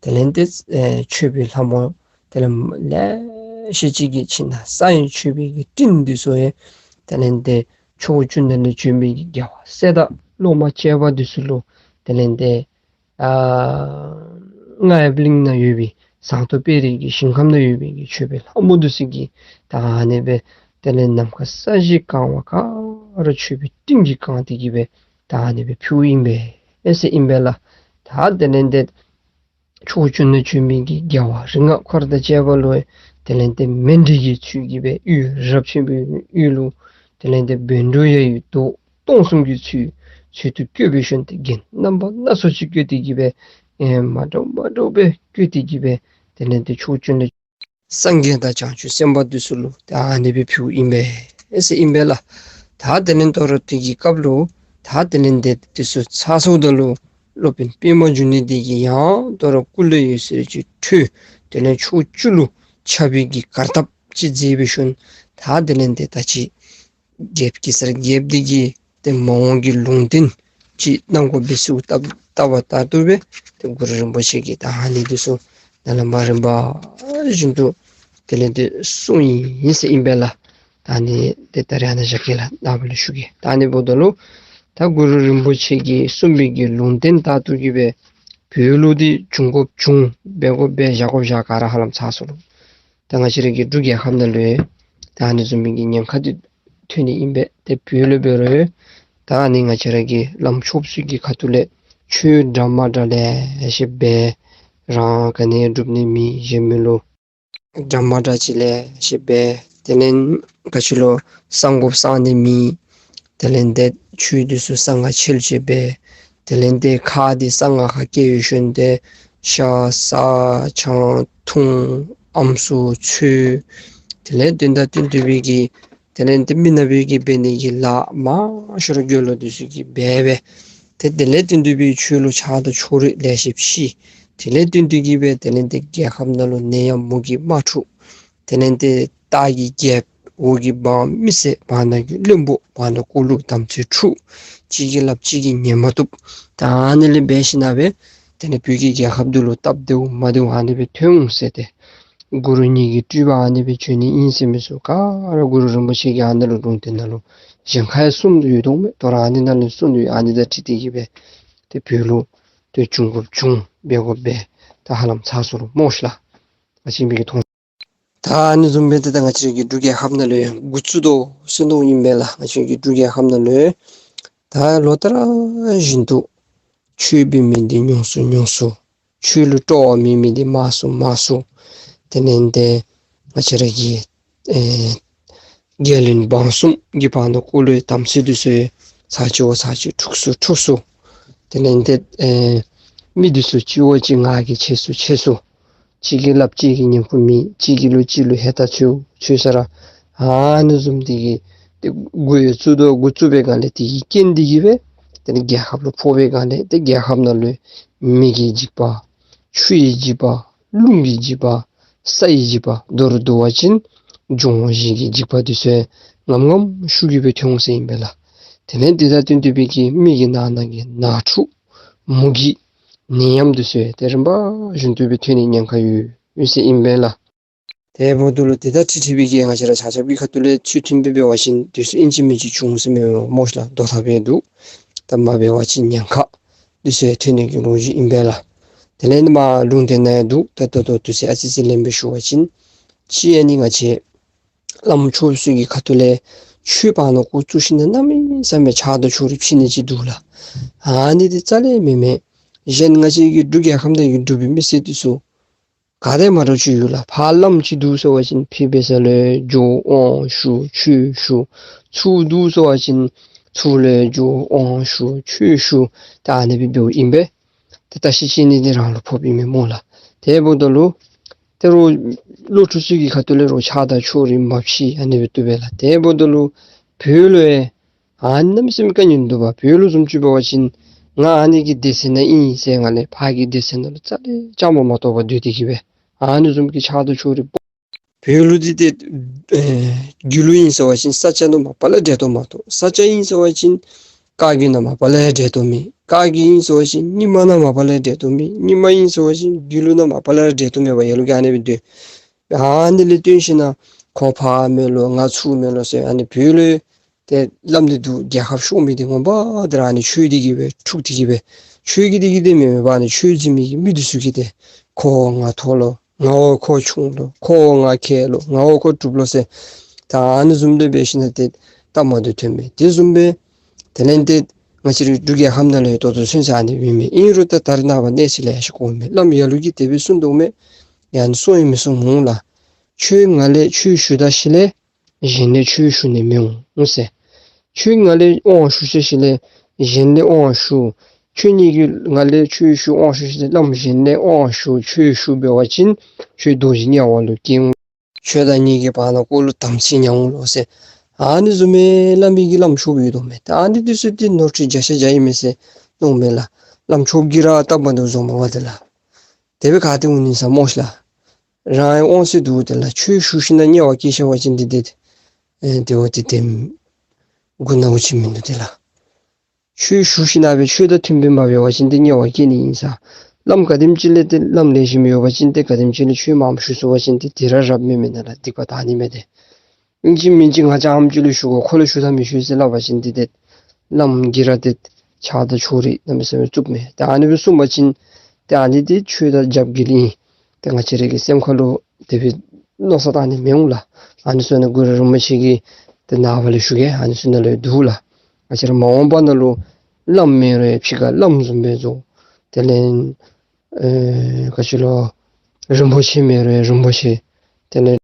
དེ་ལས་ཏེ་ཨེ་མཆོད་པའི་ལྷ་མོ་དེ་ལས་ལེ་ཤ་ཅིག་གིས་ཕྱི་ནང་གསང་བའི་མཆོད་པའི་གི་སྤྲིན་འདི་ཚུ་ཡང་དེ་ལས་ཏེ་ཕྱོགས་བཅུ་ནང་ལས་བྱོན་པའི་གི་རྒྱལ་བ་སྲས་དང་སློབ་མ་བཅས་པ་འདི་ཚུ་ལུ་དེ་ལས་ཏེ་ཨ་རྔ་ཡབ་གླིང་ན་ཡོད་པའི་ཟངས་མདོག་དཔལ་རི་གི་ཞིང་ཁམས་ན་ཡོད་པའི་གི་མཆོད་པའི་ལྷ་མོ་འདི་ཚུ་གིས་ད་ཨ་ནི་སྦེ་དེ་ལས་ནམ་མཁའ་ས་གཞི་གང་བ་ག་ར་མཆོད་པའི་སྤྲིན་གྱིས་གང་སྟེ་གིས་སྦེ་ད་ཨ་ནི་སྦེ་ཕུལཝ་ཨིན་པས་ཨེ་ཟེར་ཨིན་པས་ལགས། ད་དེ་ལས་ཏེ་ཕྱོགས་བཅུ་ནང་བྱོན་མི་གི་རྒྱལ་བ་རིགས་ལྔ་འཁོར་དང་བཅས་པ་ལུ་དེ་ལས་ཏེ་མཎྜལ་གྱི་ཚུལ་གྱིས་སྦེ་གཡུ་རབ་ཆེན་པོའི་གཡུ་ལུ་དེ་ལས་ཏེ་བཻ་ཌཱུརྻ་ཡི་མདོག་སྟོང་གསུམ་གྱི་ཚུལ་ཚུལ་དུ་བཀོད་པའི་ཤུལ་ཏེ་རྒྱན་རྣམ་པ་སྣ་ཚོགས་ཅིག་བཀོད་དེ་གིས་སྦེ་ཨེ་མ་འདྲཝ་མ་འདྲཝ་སྦེ་བཀོད་དེ་གིས་སྦེ་དེ་ལས་ཏེ་ཕྱོགས་བཅུ་ནང་སངས་རྒྱས་དང་བྱང་ཆུབ་སེམས་དཔའ་འདི་ཚུ་ལུ་ད་ཨ་ནི་སྦེ་ཕུལཝ་ཨིན་པས་ཟེར་ཨིན་པས་ལགས། ད་དེ་ལས་དོ་རུང་དེ་གི་སྐབས་ལུ་ད་དེ་ལས་ཏེ་འདི་ཚུ་ཚར་སོངམ་ད་ལུ་སློབ་དཔོན་པདྨ་འབྱུང་གནས་འདི་གིས་ཡང་དོ་རུང་སྐུ་ལས་འོད་ཟེར་ཅིག་འཕྲོས། དེ་ལས་ཕྱོགས་བཅུ་ལུ་ཁྱབ་པའི་གི་གར་སྟབས་ཅིག་མཛད་པའི་ཤུལ་ད་དེ་ལས་ཏེ་ད་ཅི་རྒྱལཔོ་གེ་སར་རྒྱལཔོ་འདི་གིས་ཏེ་མ་འོངས་ཀྱི་ལུང་བསྟན་ཅིག་གནང་དགོ་པའི་གསོལཝ་བཏབ་བཏབ་པ་ལྟར་དུ་སྦེ་ཏེ་གུ་རུ་རིན་པོ་ཆེ་གིས་ད་ཨ་ནི་འདི་ཚུ་ནཱ་ལས་མར་རིམ་པ་བཞིན་དུ་དེ་ལས་ཏེ་གསུངས་ཡི་ཟེར་ཨིན་པས་ལགས། ད་ཨ་ནི་ཏེ་ད་རེས་ཨ་ནཱ་བཞག་གེ་ལགས། ནངས་པ་ལུ་ཞུ་གེ། ད་ཨ་ནི་འབདཝ་ད་ལུ་ད་གུ་རུ་རིན་པོ་ཆེ་གིས་གསུངས་པའི་གི་ལུང་བསྟན་ལྟར་དུ་གིས་སྦེ་བོད་ལུ་འདི་འབྱུང་དགོཔ་འབྱུང་འབད་དགོཔ་འབད་བཞག་དགོཔ་བཞག་ག་ར་ཧ་ལམ་ཚར་སོང་ལོ། ད་ང་བཅས་ར་གི་འབྲུག་རྒྱལ་ཁབ་ནང་ལུ་ཡང་ད་ཨ་ནི་བཟུམ་མའི་གི་ཉེན་ཁ་འདི་ཐོན་ནི་ཨིན་པས། ཏེ་བོད་ལུ་འབད་རུང་ད་ཨ་ནི་ང་བཅས་ར་གི་བླམ་ཆོསཔ་ཚུ་གི་ཁ་ཐུག་ལས་ཆོས་འདྲ་མ་འདྲ་ལེ་ཤ་འབད། རང་ག་ནི་སྒྲུབ་ནི་མེད། གཞན་མི་ལུ་འདྲ་མ་འདྲ་ཅིག་ལེ་ཤ་འབད། དེ་ལས་ག་ཅི་ལོ་གསང་དགོཔ་གསང་ནི་མེད། དེ་ལས་ཏེ་ཆོས་འདི་ཚུ་གསང་སྔགས་འཆལ་སྤྱོད་འབད། དེ་ལས་ཏེ་ཁ་འདི་གསང་སྔགས་ཁ་བཀལ་བའི་ཤུལ་ཏེ་ཤ་ཟ་ཆང་འཐུང་ཨམ་སྲུ་འཚོལ། དེ་ལས་དོན་དང་བསྟུན་ཏེ་སྦེ་གི་དེ་ལས་ཏེ་མི་ནག་པའི་གི་འབད་ནི་གི་ལཱ་མང་ཤོས་ར་དགེ་སློང་འདི་ཚུ་གིས་འབད་འབད། ཏེ་དེ་ལས་བསྟུན་ཏེ་སྦེ་ཆོས་ལུ་ཆགས་སྡང་ཕྱོགས་རིས་ལེ་ཤ་ཤི། དེ་ལས་བསྟུན་ཏེ་གི་སྦེ་དེ་ལས་ཏེ་རྒྱལ་ཁབ་ནང་ལུ་ནད་ཡམས་མུ་གེ་དམག་འཁྲུག། དེ་ལས་ཏེ་སྟག་གི་རྒྱལཔོ་འོག་གི་འབངས་མི་སེར་བར་ན་གི་བློན་པོ་བར་ན་ཀོ་ལུ་དམ་ཚིག་འཁྲུག། གཅིག་གིས་སླབ་གཅིག་གིས་ཉན་མ་བཏུབ། ད་ཨ་ནི་ལས་འབད་ཞིནམ་ལས་དེ་ལས་བོད་ཀྱི་རྒྱལ་ཁབ་འདི་ལུ་སྟབས་བདེཝ་མ་བདེཝ་ཨ་ནི་སྦེ་ཐོན་འོང་ཟེར་ཏེ་གུ་རུ་ཉིད་ཀྱི་སྤྲུལ་པ་ཨ་ནི་སྦེ་བྱོན་ནི་ཨིན་ཟེར་མི་ཚུ་ག་ར་གུ་རུ་རིན་པོ་ཆེ་གིས་ཨ་ནི་ལུ་ལུང་བསྟན་ནང་ལུ་གཞན་ཁར་ཡང་གསུངས་ཏེ་ཡོད་དོ་མས། དོ་རུང་ཨ་ནི་ནང་ལུ་གསུངས་ཏེ་ཡོད། ཨ་ནི་དང་འཁྲིལ་ཏེ་གི་སྦེ་ཏེ་བོད་ལུ་ཏེ་འབྱུང་དགོཔ་འབྱུང་འབད་དགོཔ་འབད། ད་ཧ་ལམ་ཚར་སོང་ལོ་སྨོ་ཤི་ལགས། ང་བཅས་མི་གིས་མཐོང་། ད་ཨ་ནི་བཟུམ་སྦེ་ཏེ་ད་ང་བཅས་ར་གི་འབྲུག་རྒྱལ་ཁབ་ནང་ལུ་ཡང་འགོ་བཙུགས་དོ་ཟེར་མནོཝ་ཨིན་པས་ལགས། ང་བཅས་ར་གི་འབྲུག་རྒྱལ་ཁབ་ནང་ལུ་ཡང་ད་ལོ་ལྟར་བཞིན་དུ་ཆོས་འབད་མི་འདི་ཉུང་སུ་ཉུང་སུ། ཆོས་ལུ་སྤྲོ་བ་མེད་མི་འདི་མང་སུ་མང་སུ། དེ་ལས་ཏེ་ང་བཅས་ར་གི་ཨེ་རྒྱལ་བློན་འབངས་གསུམ་གྱི་བར་ན་ཀོ་ལུ་དམ་ཚིག་འདི་ཚུ་ཚར་གཅིག་བ་ཚར་གཅིག་འཁྲུགས་སུ་འཁྲུགས་སུ། དེ་ལས་ཏེ་ཨེ་མི་འདི་ཚུ་གཅིག་བ་གཅིག་ང་རྒྱལ་ཆེ་སུ་ཆེ་སུ། གཅིག་གིས་སླབ་གཅིག་གིས་ཉན་ཁུངས་མེད། གཅིག་གིས་ལུ་གཅིག་ལུ་ཧེ་ད་ཚུ་ཚུ་ས་ར་ཨ་ནི་བཟུམ་འདི་གིས་ཏེ་འགོ་བཙུགས་དོ། འགོ་བཙུགས་པའི་སྒང་ལས་དེ་གི་རྐྱེན་འདི་གིས་སྦེ་དེ་ལས་རྒྱལ་ཁབ་ལུ་ཕོག་པའི་སྒང་ལས་ཏེ་རྒྱལ་ཁབ་ནང་ལུ་མེ་གི་འཇིགས་པ། ཆུ་ཡི་འཇིགས་པ། རླུང་གི་འཇིགས་པ། ས་ཡི་འཇིགས་པ། མདོར་བསྡུ་བ་ཅིན་འབྱུང་བ་བཞི་གི་འཇིགས་པ་འདི་ཚུ་ངམ་ངམ་ཤུགས་ཀྱིས་སྦེ་ཐོན་འོང་ཟེར་ཨིན་པས་ལགས། དེ་ལས་དེ་དང་བསྟུན་ཏེ་སྦེ་གི་མི་གི་ནང་ན་གི་ནང་འཁྲུག། མུ་གེ་ནད་ཡམས་འདི་ཚུ་ཏེ་རིམ་པ་བཞིན་དུ་སྦེ་ཐོན་ནི་ཉེན་ཁ་ཡོད་ཡོད་ཟེར་ཨིན་པས་ལགས། དེ་འབདཝ་ད་ལུ་དེ་དང་འཁྲིལ་འཁྲིལ་སྦེ་གི་ང་བཅས་ར་ཆ་ཁྱབ་ཀྱི་ཁ་ཐུག་ལས་ཚུལ་མཐུན་སྦེ་འབད་བ་ཅིན་དུས་ཚོད་ཨིན་ཅི་མིན་ཅི་འབྱུང་ཟེར་མི་སྨོ་ལགས། ལྟོ་ཐབས་ཡང་འདུག། ད་མ་འབད་བ་ཅིན་ཉེན་ཁ་འདི་ཚུ་ཐོན་ནི་གི་ལོ་རྒྱུས་ཨིན་པས་ལགས། དེ་ལས་ནི་མར་ལུང་བསྟན་ནང་ཡང་འདུག། ད་ད་ལྟོ་དུས་ཚོད་ཨ་ཙི་ཅིག་ལེན་སྦེ་ཞུ་བ་ཅིན་གཅིག་ཨ་ནི་ང་བཅས་བླམ་ཆོསཔ་ཚུ་གི་ཁ་ཐུག་ལས་ཆོས་བར་ན་འགོ་བཙུགས་ཞིནམ་ལས་གནམ་མེད་ས་མེད་ཕྱག་དང་ཕྱོགས་རིས་ཕྱེ་ནི་ཅིག་འདུག་ལགས། ཨ་ནི་འདི་རྩ་ལས་མེན་མས། གཞན་ང་བཅས་ཀྱི་འབྲུག་རྒྱལ་ཁབ་ནང་གི་འབྲུག་པའི་མི་སེར་འདི་ཚུ་ག་དེ་མང་རབས་ཅིག་ཡོད་ལགས། ཕར་བླམ་ཅིག་འདུག་ཟེར་བ་ཅིན་ཕུད་འབད་ས་ལུ་འགྱོ་དབང་ཞུ་ཆོས་ཞུ། ཚུར་འདུག་ཟེར་བ་ཅིན་ཚུར་ལུ་འགྱོ་དབང་ཞུ་ཆོས་ཞུ། ད་ཨ་ནི་སྦེ་འབདཝ་ཨིན་པས། ཏེ་བཀྲ་ཤིས་འཁྱིལ་ནི་འདི་རང་ལུ་ཕོགཔ་ཨིན་མས་སྨོ་ལགས། དེ་འབདཝ་ད་ལུ་ཏེ་རོགས་བློ་གྲོས་ཚུ་གི་ཁ་ཐུག་ལས་རོགས་ཕྱག་དང་ཕྱོགས་རིས་མ་ཕྱེ་ཨ་ནི་སྦེ་བཏུབ་པས་ལགས། དེ་འབདཝ་ད་ལུ་བོད་ལུ་ཡང་ཨ་ནི་གནམ་མེད་ས་མེད་དཀའ་ངལ་འདུག་པ། བོད་ལུ་བཟུམ་ཅིག་འབད་བ་ཅིན་ང་ཨ་ནི་གི་སྡེ་ཚན་ནང་ཨིན་ཟེར་སྒང་ལས་ཕར་གི་སྡེ་ཚན་ནང་ལུ་རྩ་ལས་བཅའ་མར་མ་གཏོགས་པར་སྡོད་དེ་གི་སྦེ་ཨ་ནི་བཟུམ་གྱི་ཕྱག་དང་ཕྱོགས་རིས་བོད་ལུ་འདི་ཏེ་ཨེ་རྒྱུད་ལུ་ཨིན་ཟེར་བ་ཅིན་ས་སྐྱ་ནང་མ་པ་ལས་འགྲན་ཟླ་མ་གཏོགས། ས་སྐྱ་ཨིན་ཟེར་བ་ཅིན་བཀའ་བརྒྱུད་ནང་མ་པ་ལས་འགྲན་ཟླ་མེད། བཀའ་བརྒྱུད་ཨིན་ཟེར་བ་ཅིན་རྙིང་མ་ནང་མ་པ་ལས་འགྲན་ཟླ་མེད། རྙིང་མ་ཨིན་ཟེར་བ་ཅིན་རྒྱུད་ལུགས་ནང་མ་པ་ལས་འགྲན་ཟླ་མེད་པར་ལ་ལུ་གིས་ཨ་ནི་སྦེ་སྡོད། ཨ་ནི་ལས་བརྟེན་ཞིནམ་ལས་ཁོ་ཕར་མེན་ལོ་ང་ཚུར་མེན་ལོ་ཟེར་ཨ་ནི་བོད་ལུ་ཏེ་སླབ་ནི་འདུག། རྒྱལ་ཁབ་ཤོར་མི་འདི་ངོ་མ་འདི་ར་ཨ་ནི་ཆོས་འདི་གིས་སྦེ་འཁྲུགས་ཏེ་གི་སྦེ། ཆོས་ཀྱི་འདི་གིས་འདི་མེན་མེན་པར་ཨ་ནི་ཆོས་འཛིན་མི་གི་མི་འདི་ཚུ་གིས་ཏེ་ཁོ་བ་ང་མཐོ་ལོ། ང་བ་ཁོ་ཆུང་ལོ། ཁོ་བ་ང་མཁས་ལོ། ང་བ་ཁོ་གྲུབ་ལོ་ཟེར། ད་ཨ་ནི་བཟུམ་སྦེ་འབད་ཞིནམ་ལས་ཏེ་སྟབས་མ་བདེཝ་ཐོན་མས། དེ་བཟུམ་སྦེ་དེ་ལས་ཏེ་ང་བཅས་རའི་འབྲུག་རྒྱལ་ཁབ་ནང་ལུ་ཡང་ད་ལྟོ་ཚུན་ཚོད་ཨ་ནི་སྦེ་མས། ཨིན་རུང་ད་ད་རེས་ནངས་པ་གནས་ཚུལ་ལེ་ཤ་གོཝ་མས། བླམ་ལ་ལུ་གིས་དེ་སྦེ་གསུངས་དོ་མས། ཡང་ན་གསུང་ཡང་མི་གསུང་འོང་ལགས། ཁྱོད་ང་ལས་ཆོས་ཞུ་ད་ཞིནམ་ལས་གཞན་ལས་ཆོས་ཞུ་ནི་མི་འོང་ཟེར། ཁྱོད་ང་ལས་དབང་ཞུ་ཤེས་ཞིནམ་ལས་གཞན་ལས་དབང་ཞུ། ཁྱོད་ངེ་གི་ང་ལས་ཆོས་ཞུ་དབང་ཞུ་ཞིནམ་ལས་བླམ་གཞན་ལས་དབང་ཞུ་ཆོས་ཞུ་འབད་བ་ཅིན་ཁྱོད་རྡོ་རྗེ་དམྱལ་བ་ལུ་སྐྱེ་འོང་། ཁྱོད་དང་ངེ་གི་བར་ན་འགོ་ལུ་དམ་ཚིག་ཉམས་འོང་ལོ་ཟེར། ཨ་ནི་བཟུམ་སྦེ་སླབ་མི་གི་བླམ་ཆོསཔ་ཡོད་དོ་མས། ད་ཨ་ནི་འདི་ཚུ་ཏེ་ནོར་འཁྲུལ་བརྒྱ་ཆ་བརྒྱ་ཨིན་མས་ཟེར་མནོཝ་མས་ལགས། བླམ་ཆོསཔ་གིས་ར་སྟབས་མ་བདེཝ་བཟོ་མ་པ་འདི་ལགས། དེ་སྦེ་ག་ཏེ་འོང་ནི་ཟེར་སྨོ་ཤིག་ལགས། རང་ཡང་དབང་ཚད་འདུག་དེ་ལགས། ཆོས་ཞུ་ཞིནམ་ལས་དམྱལ་བ་སྐྱེ་ཤེས་པ་ཅིན་འདི་ཏེ་ཨེ་དེ་བ་ཏེ་དེམ་མགུ་ནག་པོ་ཅིག་མིན་འདུག་དེ་ལགས། ཆོས་ཞུ་ཞིནམ་ལས་ཆོས་དང་མཐུནམ་སྦེ་མ་འབད་བ་ཅིན་ཏེ་དམྱལ་བ་སྐྱེ་ནི་ཨིན་ཟེར། བླམ་ག་དེམ་ཅིག་ལས་ཏེ་བླམ་ལེགས་ཤོམ་ཡོད་པ་ཅིན་ཏེ་ག་དེམ་ཅིག་ལས་ཆོས་མངམ་ཞུ་ཚུགས་པ་ཅིན་ཏེ་དེ་ར་རབ་མེན་མེན་ན་ལགས། སྡིག་པ་དག་ནི་མས་ཏེ། ཨིན་ཅི་མིན་ཅི་ང་རྐྱངམ་ཅིག་ལུ་ཞུ་དགོ། ཁོ་ལུ་ཞུ་དང་མི་ཞུ་ཟེར་སླབ་པ་ཅིན་ཏེ་ཏེ་བླམ་གིས་ར་ཏེ་ཆགས་སྡང་ཕྱོགས་རིས་གནམ་མེད་ས་མེད་བཙུགསཔ་མས། ཏེ་ཨ་ནི་སྦེ་གསུངས་པ་ཅིན་ཏེ་ཨ་ནི་འདི་ཆོས་དང་རྒྱབ་འགལ་ཨིན། ཏེ་ང་བཅས་ར་གི་སེམས་ཁ་ལུ་དེ་སྦེ་མནོ་བསམ་བཏང་ནི་མི་འོང་ལགས། ཨ་ནི་ཚུ་ནི་གུ་རུ་རིན་པོ་ཆེ་གི་ཏེ་ནངས་པ་ལས་ཞུ་གེ། ཨ་ནི་ཚུ་ནང་ལུ་འདུག་ལགས། ང་བཅས་ར་མ་འོངས་པ་ནང་ལུ་བླམ་མེན་རུང་ཕྱི་ཁར་བླམ་བཟུམ་སྦེ་བཟོ། དེ་ལས་ཨེ་ག་ཅི་ལོ་རིན་པོ་ཆེ་མེན་རུང་རིན་པོ་ཆེ། དེ་ལས་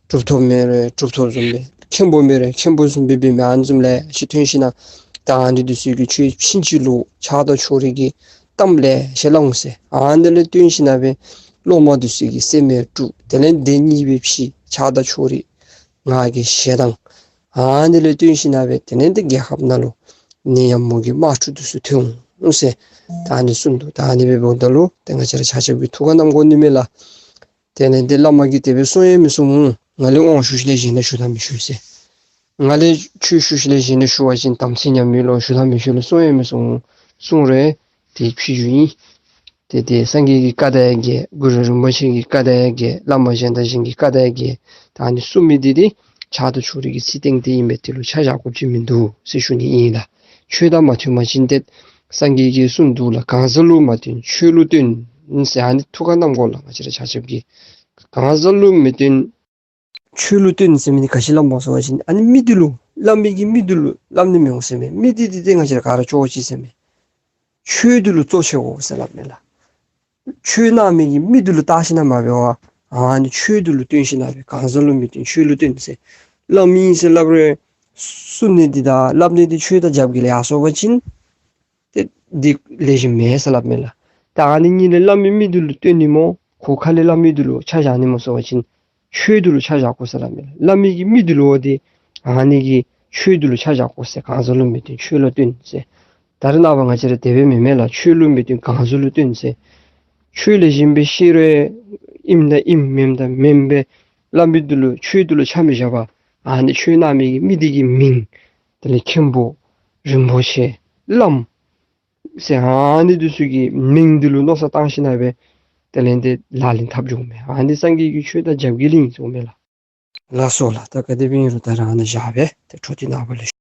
གྲུབ་ཐོབ་མེན་རུང་གྲུབ་ཐོབ་བཟུམ་སྦེ། མཁན་པོ་མེན་རུང་མཁན་པོ་བཟུམ་སྦེ་འབད་མི་ཨ་ནི་བཟུམ་ལེ་ཤ་ཐོན་ཞིནམ་ལས་ད་ཨ་ནི་འདི་ཚུ་གིས་ཆོས་ཕྱིན་ཅི་ལོག་ཆགས་སྡང་ཕྱོགས་རིས་ཀྱི་གཏམ་ལེ་ཤ་སླབ་འོང་ཟེར། ཨ་ནི་ལས་བརྟེན་ཞིནམ་ལས་སློབ་མ་འདི་ཚུ་གི་སེམས་ཡང་དཀྲུགས། དེ་ལས་སྡེ་གཉིས་སྦེ་ཕྱེ། ཆགས་སྡང་ཕྱོགས་རིས་ང་རྒྱལ་ཞེ་སྡང་། ཨ་ནི་ལས་བརྟེན་ཞིནམ་ལས་དེ་ལས་ཏེ་རྒྱལ་ཁབ་ནང་ལུ་ནད་ཡམས་མུ་གེ་དམག་འཁྲུག་འདི་ཚུ་ཐོན་འོང་ཟེར། ད་ཨ་ནི་གསུངས་འདུག། ད་ཨ་ནི་སྦེ་འབདཝ་ད་ལུ་ཏེ་ང་བཅས་ར་ཆ་ཁྱབ་ཀྱིས་ཐུགས་ཁར་བསྣམ་དགོ་ནི་མས་ལགས། དེ་ལས་ཏེ་བླ་མ་གིས་དེ་སྦེ་གསུང་ཡང་མི་གསུང་འོང་། ང་ལས་དབང་ཞུ་ཞིནམ་ལས་གཞན་ལུ་ཞུ་དང་མི་ཞུ་ཟེར། ང་ལས་ཆོས་ཞུ་ཞིནམ་ལས་གཞན་ལུ་ཞུ་བ་ཅིན་དམ་ཚིག་ཉམས་མི་ལོ་ཞུ་དང་མི་ཞུ་ལོ་གསུང་ཡང་མི་གསུང་འོང་། གསུངས་རུང་དེ་ཕྱི་འགྱུར་ཨིན། ཏེ་དེ་སངས་རྒྱས་ཀྱི་བཀའ་དང་ཡང་འགལ། གུ་རུ་རིན་པོ་ཆེ་གི་བཀའ་དང་ཡང་འགལ། བླ་མ་གཞན་དང་གཞན་གྱི་བཀའ་དང་ཡང་འགལ། ད་ཨ་ནི་གསུངས་མི་འདི་ཏེ་ཆགས་སྡང་ཕྱོགས་རིས་ཀྱི་ཚིག་སྟེང་དེ་ཨིན་པས། དེ་ལུ་ཆ་བཞག་དགོཔ་ཅིག་མིན་འདུག་ཟེར་ཞུ་ནི་ཨིན་ལགས། ཆོས་དང་མ་མཐུན་པ་ཅིན་ཏེ་སངས་རྒྱས་ཀྱིས་གསུངས་འདུག་ལགས། གང་ཟག་ལུ་མ་བསྟུན་ཆོས་ལུ་བསྟུན་ཟེར། ཨ་ནི་ཐུགས་ཁར་བསྣམ་དགོ་ལགས། ང་བཅས་ར་ཆ་ཁྱབ་ཀྱིས་གང་ཟག་ལུ་མི་བསྟུན། ཆོས་ལུ་བསྟུན་ཟེར་མི་འདི་ག་ཅི་སླབ་སྨོ་ཟེར་བ་ཅིན་ཨ་ནི་མི་འདི་ལུ་སླབ་མི་གི་མི་འདི་ལུ་སླབ་ནི་མི་འོང་ཟེར་མས། མི་འདི་འདི་ཏེ་ང་བཅས་ར་ག་ར་ཅོག་གཅིག་ཟེར་མས། ཆོས་འདི་ལུ་གཙོ་ཆེ་དགོ་ཟེར་སླབ་མས་ལགས། ཆོས་གནང་མི་གི་མི་འདི་ལུ་བལྟ་ཞིནམ་ལས་མ་འབད་བར་ཨ་ནི་ཆོས་འདི་ལུ་བསྟུན་ཞིནམ་ལས་སྦེ་གང་ཟག་ལུ་མི་བསྟུན་ཆོས་ལུ་བསྟུན་ཟེར་སླབ་མི་ཨིན་ཟེར་སླབ་རུང་གསུང་ནི་འདི་དང་སླབ་ནི་འདི་ཆོས་དང་རྒྱབ་འགལ་ཡར་སོང་པ་ཅིན་ཏེ་འདི་ལེགས་ཤོམ་མེད་ཟེར་སླབ་མས་ལགས། ད་ཨ་ནི་གཉིས་ལས་སླབ་མི་མི་འདི་ལུ་བསྟུན་ནི་སྨོ། ཁོ་ཁ་ལས་སླབ་མི་འདི་ལུ་ཆ་བཞག་ནི་སྨོ་ཟེར་བ་ཅིན་ཆོས་འདི་ལུ་ཆ་བཞག་དགོ་ཟེར་སླབ་མས་ལགས། སླབ་མི་གི་མི་འདི་ལུ་འདི་ཨ་ནི་གི་ཆོས་འདི་ལུ་ཆ་བཞག་དགོ་ཟེར། གང་ཟག་ལུ་མི་བསྟུན་ཆོས་ལུ་བསྟུན་ཟེར། ད་རེས་ནངས་པ་ང་བཅས་ར་དེ་སྦེ་མེན་མས་ལགས། ཆོས་ལུ་མི་བསྟུན་གང་ཟག་ལུ་བསྟུན་ཟེར། ཆོས་ལེགས་ཤོམ་སྦེ་ཤེས་རུང་ཨིནམ་དང་ཨིནམ་མེནམ་དང་མེནམ་སྦེ་སླབ་མི་འདི་ལུ་ཆོས་འདི་ལུ་ཆ་མི་བཞག་པར་ཨ་ནི་ཆོས་གནང་མི་གི་མི་འདི་གི་མིང་དེ་ལས་མཁན་པོ་རིན་པོ་ཆེ་བླམ་ ཟེར་ཨ་ནི་འདི་ཚུ་གི་མིང་འདི་ལུ་མནོ་བསམ་བཏང་ཞིནམ་ལས་སྦེ་དེ་ལས་ཏེ་ལག་ལེན་འཐབ་འགྱོཝ་མས། ཨ་ནི་སངས་རྒྱས་ཀྱི་ཆོས་དང་རྒྱབ་འགལ་ཨིན་ཟེརཝ་མས་ལགས། ལགས་སོ་ལགས། ད་ག་དེ་སྦེ་ཨིན་རུང་ད་རང་ནཱ་བཞག་སྦེ་ཏེ་འཕྲོ་འདི་ནངས་པ་ལུ་